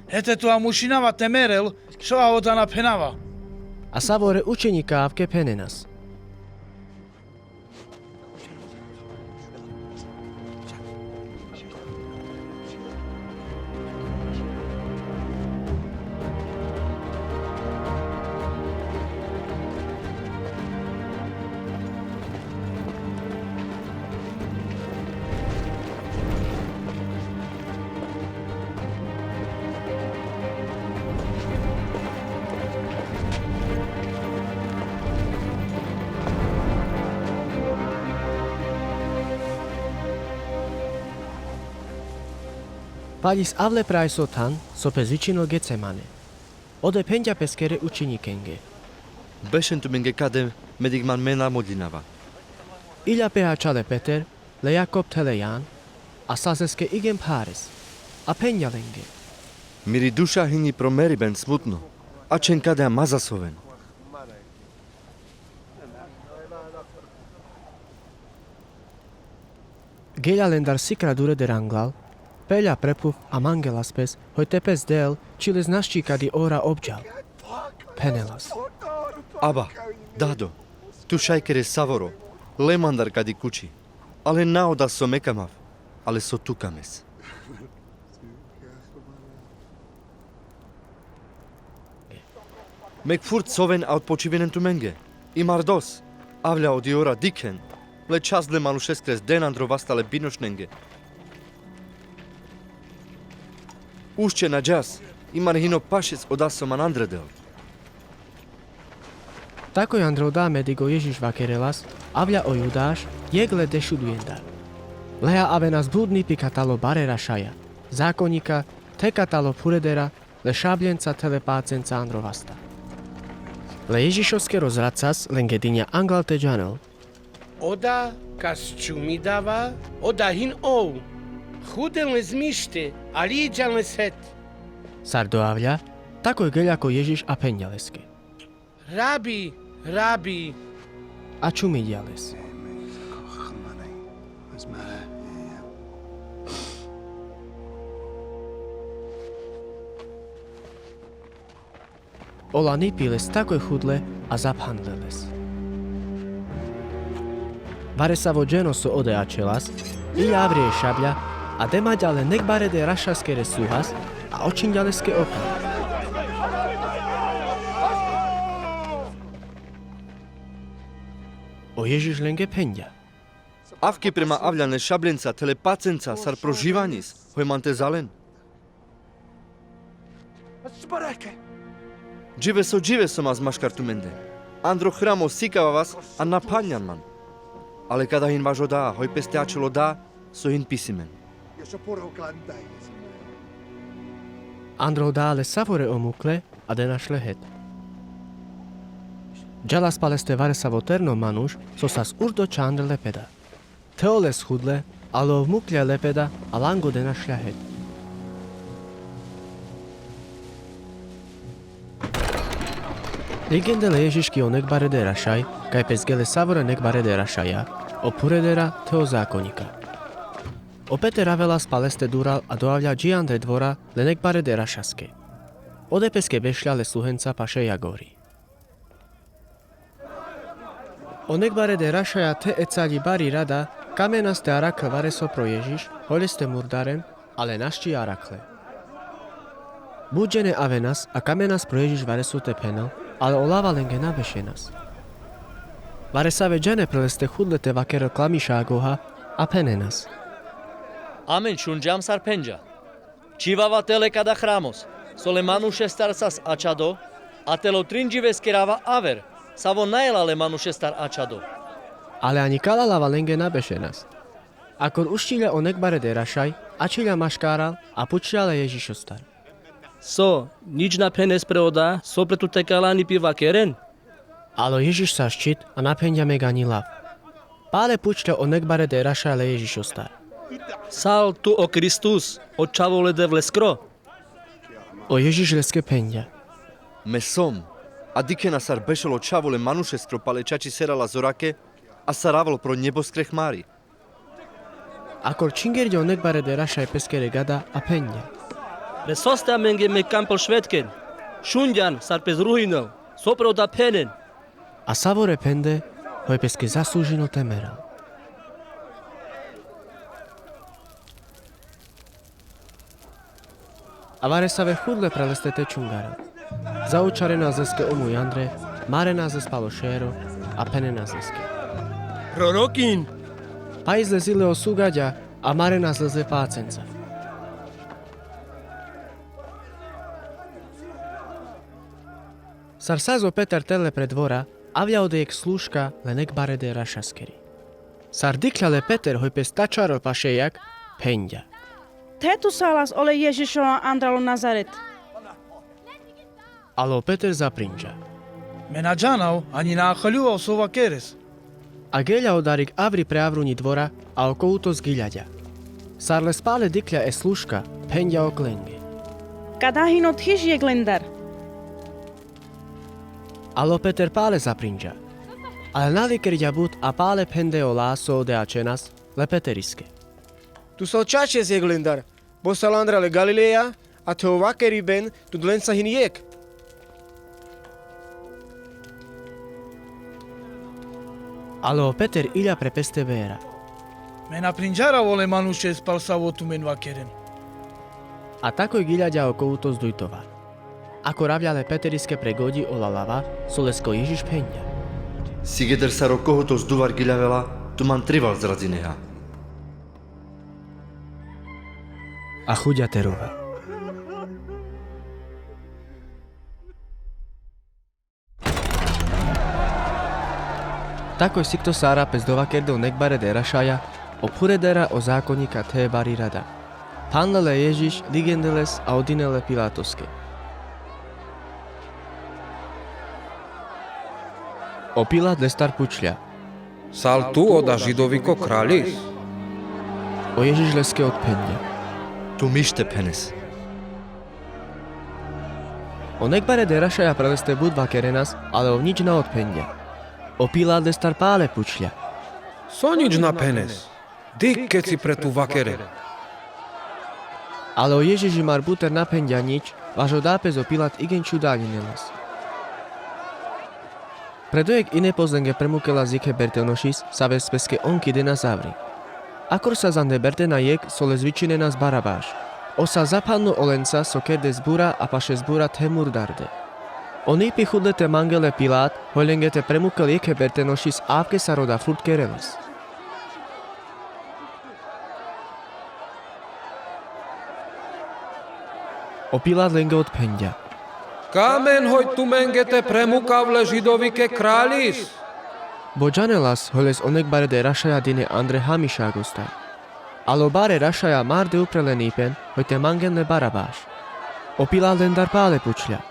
Hete tu a mušinava te merel, šoha oda na phenava. A Savore učenika avke phenenas. Paľis avle pre ajso than, so pes vičinel Getsemane. Ode phenďa peskere učenikenge: Bešen tumenge kade, me dikh man me na modľinava. Iľa pe ačhal e Peter, le Jakob the le Jan, a sas leske igen phares, a phenďa lenge: Miri duša hini pro meriben smutno, ačhen kade a ma zas oven. Geľa lendar sikra dureder anglal, peľa pre phuv a mangelas pes, hoj te pes del, či les našči kadi ora obďal. Phenelas: Aba, Dado, tu šaj kere Savoro, le mandar kadi kuči, ale na oda so me kamav, ale so tu kames. Mek furt soven a otpočivinen tumenge. I mar dos, avľa odi ora dikhen, le Čhas le manušeskres den andro vasta le binošnenge. Uščen ađas, i mar hino pašec oda so man andre del. Takoj andre oda me dikh o Ježiš vakerelas, avľa o Judaš, jekh le dešudujendar. Leja avenas but nipi katalo bare rašaja, zakonjika, the katalo phuredera, le šabljenca the le pacenca andro vasta. Le Ježišoskero zracas lenge dinja anglal te džanel: Oda kas čumidava, oda hin ov. Chuden le zmište, a liďan le shet. Sar doavľa, takoj geľa ko Ježiš a phenďa leske: Rabi, Rabi. A čumiďa les. Ola nipi les takoj chudle a zaphandle les. Varesavo dženo so ode ačhelas, iľa avri e šablja, a demaďa le nek barede rašaskere sluhas, a očhinďa leske o phan. O Ježiš lenge phenďa: Avki pre ma avľan le šabljenca the le pacenca sar pro živanis, hoj man te zalen. Dživeso, dživeso mas maškar tumende. Andro hramo sikava vas, a na phanľan man. Ale kada hin vaš oda, hoj pes te ačhel oda so hin pisimen. Andro oda le savore o mukle, a de našle het. Džalas pal leste varesavo terno manuš, so sas urdo čhandre lepeda. The oles chudle, ale o muklja lepeda, a lango de našlja het. Ligende le Ježiš ki o nekbare derašaj, kaj pes gele savore nekbare derašaja, o phuredera the o zakonika. O Peter avela spaleste dural a doavľa dži andre dvora le nekbare derašaske. Ode peske bešľa le sluhenca paše jagori. O nekbare derašaja the e cali bari rada kamenas te arakhle vareso pro Ježiš, hoľes te murdaren, ale našči arakhle. But džene avenas a kamenas pro Ježiš vareso te phenel, ale olava lenge na bešenas. Varesave džene pre leste hudle te vakerel klamiša agoha, a phenenas: Amen šunďam sar phenďa. Čhivava tele kada hramos, so le manušestar sas ačhado, a telo trin džives kerava aver, savo na jela le manušestar ačhado. Ale ani kala lava lenge na bešenas. Akor uščilja o nekbare derašaj, ačhilja maškaral, a pučlja le Ježišostar: So, nič na phenes pre oda, so pre tute kala ani pi vakeren? Ale o Ježiš sar ščit, a na phenďa meg ani lav. Pale pučlja o nekbare derašaj le Ježišostar: Sal tu o Kristus, o Čhavo le Devleskro? O Ježiš leske phenďa: Me som, a dikhena sar bešel o Čhavo le manušeskro pale čači serala zorake, a sar avol pro njeboskre hmari. Akor čhingerďa o nekbare derašaj peskere gada, a phenďa: Pre soste amenge me kam pal švetken? Šunďan sar pes ruhinel, so pre oda phenen? A savore phende, hoj peske zaslužinel te merel. A varesave hudle pre leste te čhungarel. Zaučarenas leske o muj andre, marenas les palo šero, a phenenas leske: Prorokin! Pa izlezile o slugaďa, a marenas les le pacenca. Sar sazol o Peter tel le pre dvora, avľa ode jekh služka le nekbare derašaskeri. Sar dikľa le Peter hoj pes tačarel paše jag, phenďa: The tu salas ole Ježišo andral o Nazaret. Ale o Peter zaprinďa: Me na džanav, ani na akhľuvav so vakeres. A geľa o darik avri pre avruni dvora, a o koutos giľaďa. Sar les pale dikľa e služka, phenďa oklenge: Kada hin odhiš jekh lendar? Ale o Peter pale zaprinďa. Ale na vikerďa but a pale phende ola so ode ačhenas le Peteriske: Tu sal čačes jekh lendar, bo sal andral e Galileja, a the o vakeriben tut lenca hin jekh. Ale o Peter iľa pre peste bera: Me na prinďarav ole manušes pal savo tumen vakeren. A takoj giľaďa o koutos dujtovar. Akor avľa le Peteriske pre goďi ola lava, so leske o Ježiš phenďa: Sigeder sar o koutos duvar giľavela, tuman trival zradzineha. A chuďa te rovel. Takoj sikto sara pes dovakerde o nekbare derašaja, o phuredera o zakonika the e bari rada. Phanle le Ježiš, ligende les a odine le Pilatoske. O Pilat lestar pučľa: Sal tu oda Židoviko kralis? O Ježiš leske odphenďa: Tum ište phenes. O nekbare derašaja pre leste but vakerenas, ale ov nič na odphenďa. O Pilat lestar pale pučľa: So nič na phenes? Dikh keci pre tu vakeren. Ale o Ježiš imar buter na phenďa nič, vaš oda pes o Pilat igenčhu daľine les. Pred o jekh ine pos lenge premukelas jekhe bertenošis, save speske on kidenas avri. Akor sa zande bertena jekh, so les vičhinenas Barabaš. Ov sa zaphanlo olenca so kerdes bura a paše zbura the murdarde. On ipi hudle te mangel le Pilat, hoj lenge te premukel jekhe bertenošis avke sar oda furt kereles. O Pilat lenge odphenďa: Kamen hoj tumenge te premukav le Židovike kralis? Bo džanelas hoj les o nekbare derašaja dine andre hamišagostar. Ale o bare rašaja marde upre len ipen, hoj te mangen le Barabaš. O Pilat lendar pale pučľa: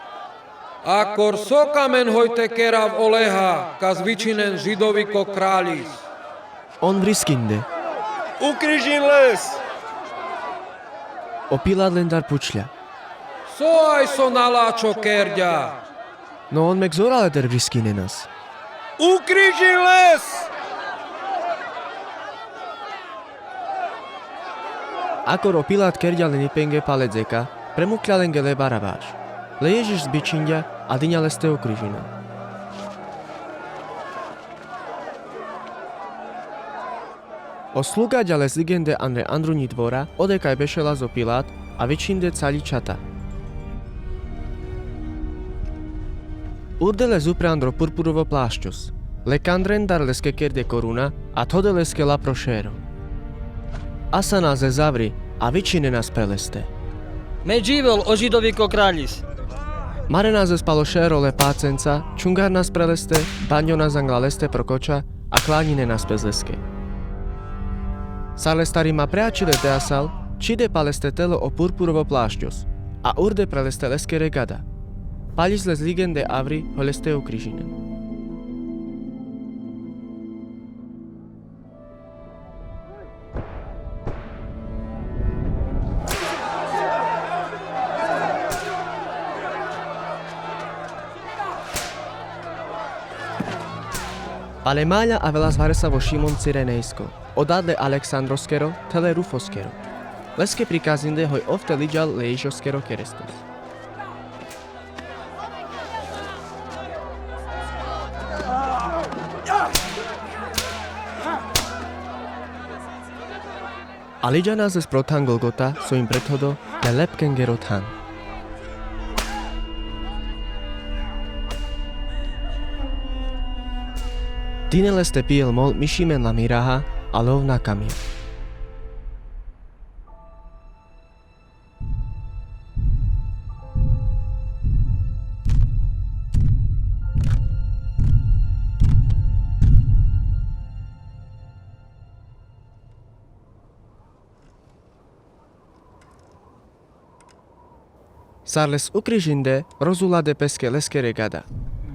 Akor so kamen hoj te kerav oleha, kas vičhinen Židoviko kralis? On vriskinde: Ukrižin les! O Pilat lendar pučľa: So aj so na lačho kerďa? No on mek zorale ter vriskinena. Ukrižin les! Akor o Pilat kergja len ipenge pale dzeka, premuklja lenge le Barabaš. Le Ježiš zbičhingja, a dinja leste ukrižinen. O slugadža le zligende andre andrunji dvora, ode kaj bešela so Pilat, a vičhinde cali čhata. Urde les upre andro purpurovo plaščos. Le kandrendar leske kerde koruna, a thode leske lapro šero. Asanas le zavri, a vičhinenas pre leste: Me dživel o Židoviko kraljis! Marenas les palo šero le pacenca, čhungarenas pre leste, bandžonas angla leste pro koča, a klanjinenas pes leske. Sar leste arima preačhile te asal, čhide pal leste telo o purpurovo plaščos, a urde pre leste leskere gada. Paljis le zligende avri, hoj leste ukrižinen. Pale malja avelas varesavo Šimon Cirenejsko, o dad le Aleksandroskero, the le Rufoskero. Leske prikazinde hoj ov te lidžal le Ježišoskero kerestos. A lidžanas les pro than Golgota, so im prethodo, le lepkengero than. Dine leste pijel mol mišimen la miraha, a le ov na kamil. Sar les ukrižinde, rozulade peske leskere gada.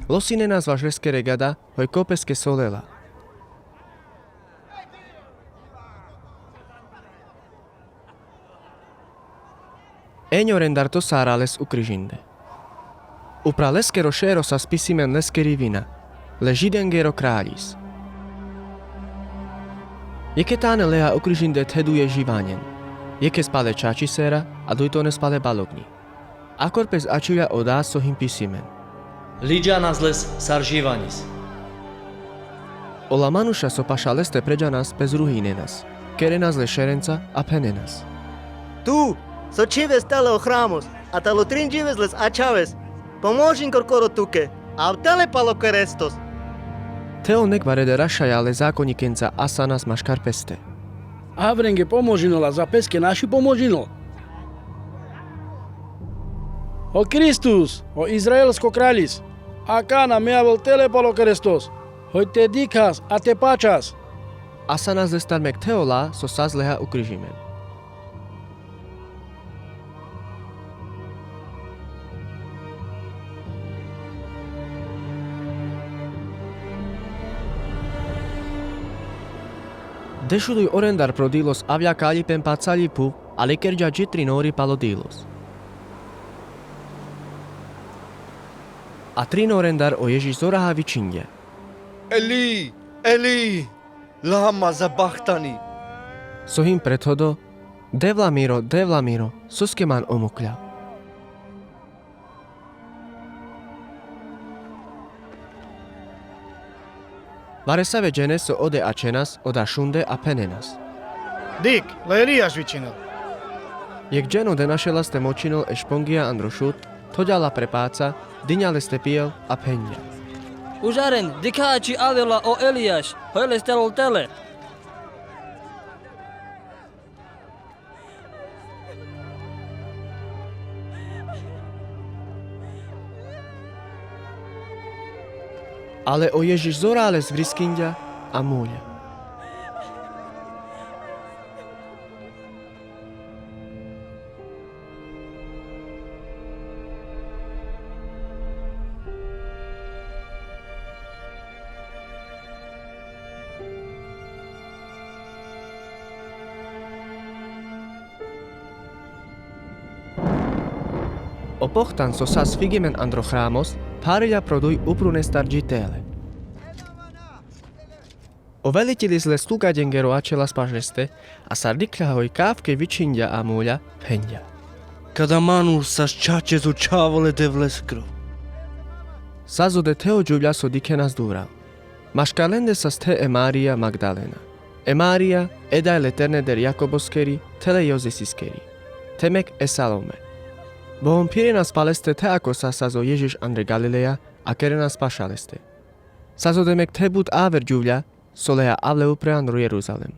Losinenas vaš leskere gada, hoj ko peske solela. Enj orendar tosara les ukrižinde. Upra leskero šero sas pisimen leskeri vina: Le Židengero kraljis. Jekhe tane leja ukrižinde the duje živanjen. Jekhes pale čačisera, a dujtones pale balognji. Akor pes ačhilja o das so him pisimen: Lidžanas les sar živanjis. Ola manuša so paša leste predžanas pes ruhinenas, kerenas le šerenca, a phenenas: Tu, so čhives tale o hramos, a talo trin džives les ačhaves, pomožin korkoro tuke, av tale palo kerestos. The on nek varederašaja le zakonjikenca asanas maškar peste: Avrenge pomožinol, a za peske naši pomožinol. O Kristus, o Izraelsko kraljis, akana me avel tele palo kerestos, hoj te dikhas, a te pačhas. Asanas lestar mek the ola so sas leja ukrižimen. Dešuduj orendar pro dilos avlja kaljipen pa cali phuv, ali kergja dži trin ori palo dilos. A trin orendar o Ježiš zoraha vičhingja: Eli, Eli, lama sabaktani? So him prethodo: Devla miro, Devla miro, soske man omuklja? Varesave džene so ode ačhenas, oda šunde, a phenenas: Dikh, le Elijaš vičhinel. Jekh dženo de našela ste močinol e špongija andro šut, thodja la pre paca, dinja leste pijel, a phengja: Užaren, dikha, ači avela o Elijaš, hoj leste tele. Ale o Ježiš zora les vriskingja, a mulja. O pohtan so sas figimen andro hramos, phariľa pro duj uprunestar dži tele. O veliteľis le slugaďengero ačhela spaš leste, a sar dikhľa hoj kavke vičhinďa a muľa, phenďa: Kada manuš sas čačes o čhavo le Devleskro. Sas ode the o džuvľa so dikhena zdural. Maškar lende sas the e Marija Magdalena, e Marija, e daj le terneder Jakoboskeri, the le Jozesiskeri, the mek e Salome. Bo on phirena spaleste the ako sa sas o Ježiš andre Galileja, a kerena spaša leste. Sas ode mek the but aver džuvľa so leja avle upre andro Jeruzalem.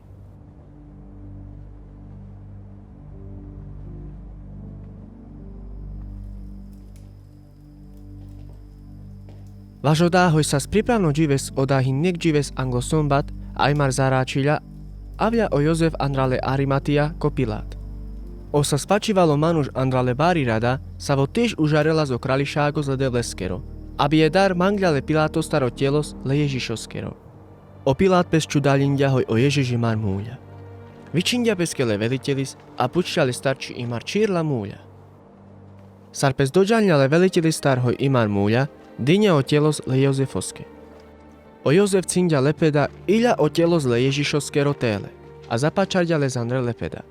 Vaš oda hoj sas pripravno džives oda hin nek džives anglo sombat, a imar zaračhiľa, avľa o Jozef andral le Arimatija ko Pilat. O sas pačhivalo manuš andral le bari rada, savo tiš užarela so krališagos le Devleskero, a bi e dar mangľa le Pilatostar o tjelos le Ježišoskero. O Pilat pes čudaľinďa hoj o Ježiš imar muľa. Vičhinďa peske le veliteľis, a pučľa lestar či imar čhirla muľa. Sar pes doďaľňa le veliteľistar hoj imar muľa, diňa o tjelos le Jozefoske. O Jozef cinďa lepeda, iľa o tjelos le Ježišoskero tele, a zapačarďa les andre lepeda.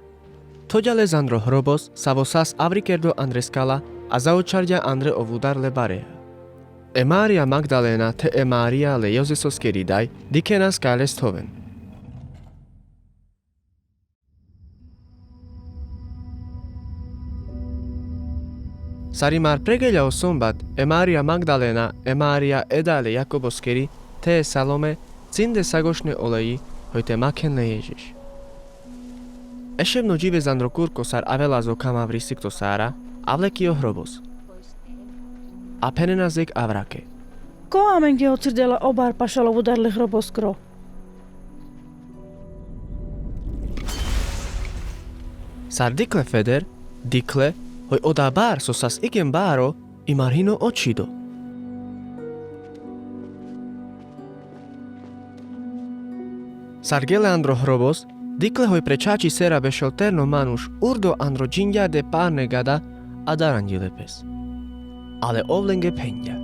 Thoďa les andro hrobos, savo sas avri kerdo andre skala, a zaočarďa andre o vudar le bareja. E Marija Magdalena the e Marija le Jozesoskeri daj dikhenas kaj les thoven. Sar imar pregeľa o sombat, e Marija Magdalena, e Marija e daj le Jakoboskeri, the e Salome, cinde sagošne oleji, hoj te makhen le Ježiš. Ešebno džives andro kurko sar avela so kam avri sikto Sara, avleki o hrobos. A phenena zek avrake: Ko amenge ocirdela o bar pašal o vudar le hroboskro? Sar dikhle feder, dikhle, hoj oda bar so sas iken baro, imar hino očhido. Sar gele andro hrobos, dikhle hoj pre čhači sera bešel terno manuš, urdo andro džinďarde parne gada, a daranďile pes. Ale ov lenge phenďa: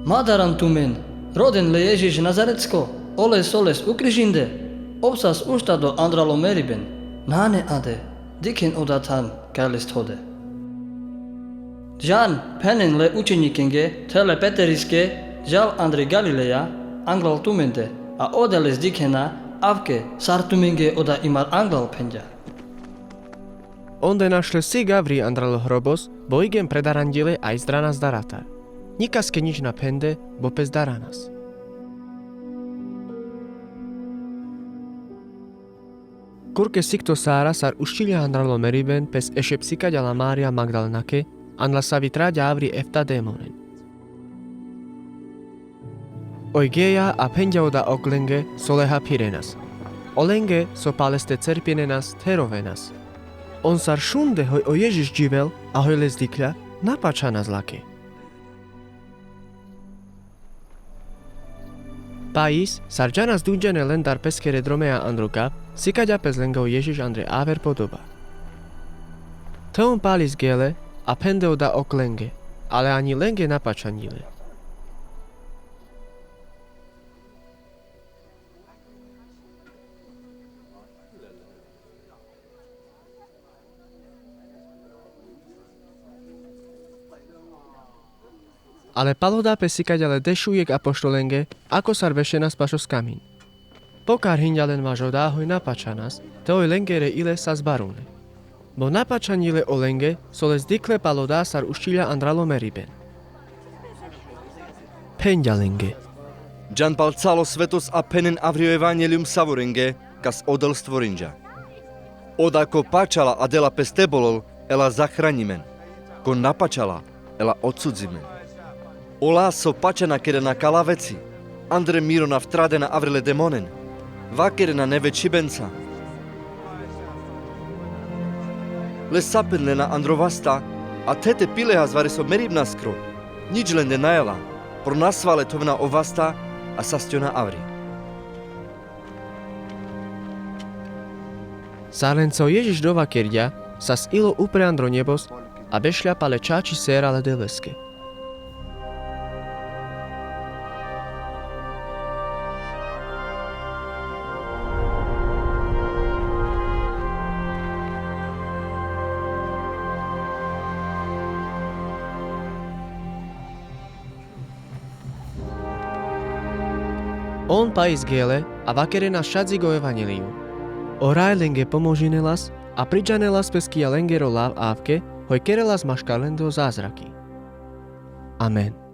Ma daran tumen, roden le Ježiš Nazaretsko, ole so les ukrižinde, ov sas uštado andral o meriben, nane ade, dikhen oda than kaj les thode. Džan, phenen le učenikenge, the le Peteriske, džal andre Galileja, anglal tumende, a oda les dikhena, avke, sar tumenge oda imar anglal phenďa. Onde našle sik avri andral o hrobos, bo iken predaranďile a izdravena zdravatar. Nikaske nič na phende, bo pes daranas. Kurke sikto Sara sar uščilja andral o meriben pes ešeb sikaďa la Marija Magdalenake, andral savi traďa avri efta demonen. Oj geja a phenďa oda ok lenge so leha phirenas. Olenge so paleste cerpinenas the rovenas. On sar šunde hoj o Ježiš dživel a hoj les dikhľa, napačhanas lake. Pais, sar džanas dudžene lendar peskere dromeja andro gap, sikaďa pes lenge o Ježiš andre aver podoba. The on palis gele, a phende oda ok lenge, ale anji lenge napačhanďile. Ale pal oda pes sikaďa le deš u jekh apoštolenge, ako sar bešenas pašo skamin. Pokarhinďa len vaš oda hoj napačhanas, the oj lengere ile sas barune. Bo napačhanďile olenge, so les dikhle pal oda sar uščilja andral o meriben. Phenďa lenge: Džan pal calo svetos a phenen avri o evanjeľum savorenge, kas odel stvorinďa. Oda ko pačhala a dela pes te bolol, ela zahranjimen. Ko napačhala, ela odsudžimen. Ola so pačhana kerena kala veci, andre miro na vtradena avri le demonen, vakerena nevečibenca. Le sapendlena andro vasta, a the te pilehas vares o meribnaskro, nič lende na jela, pro nasvale thovena o vasta, a sasťona avri. Sar lenca o Ježiš dovakerďa, sas ilo upre andro njebos, a bešľa pale čači sera le Devleske. On pa izgele a vakerenas šadzig o evanjelium. O raj lenge pomožinelas a pridžanelas pes ki a lengero lav avke, hoj kerelas maškar lende o zázraki. Amen.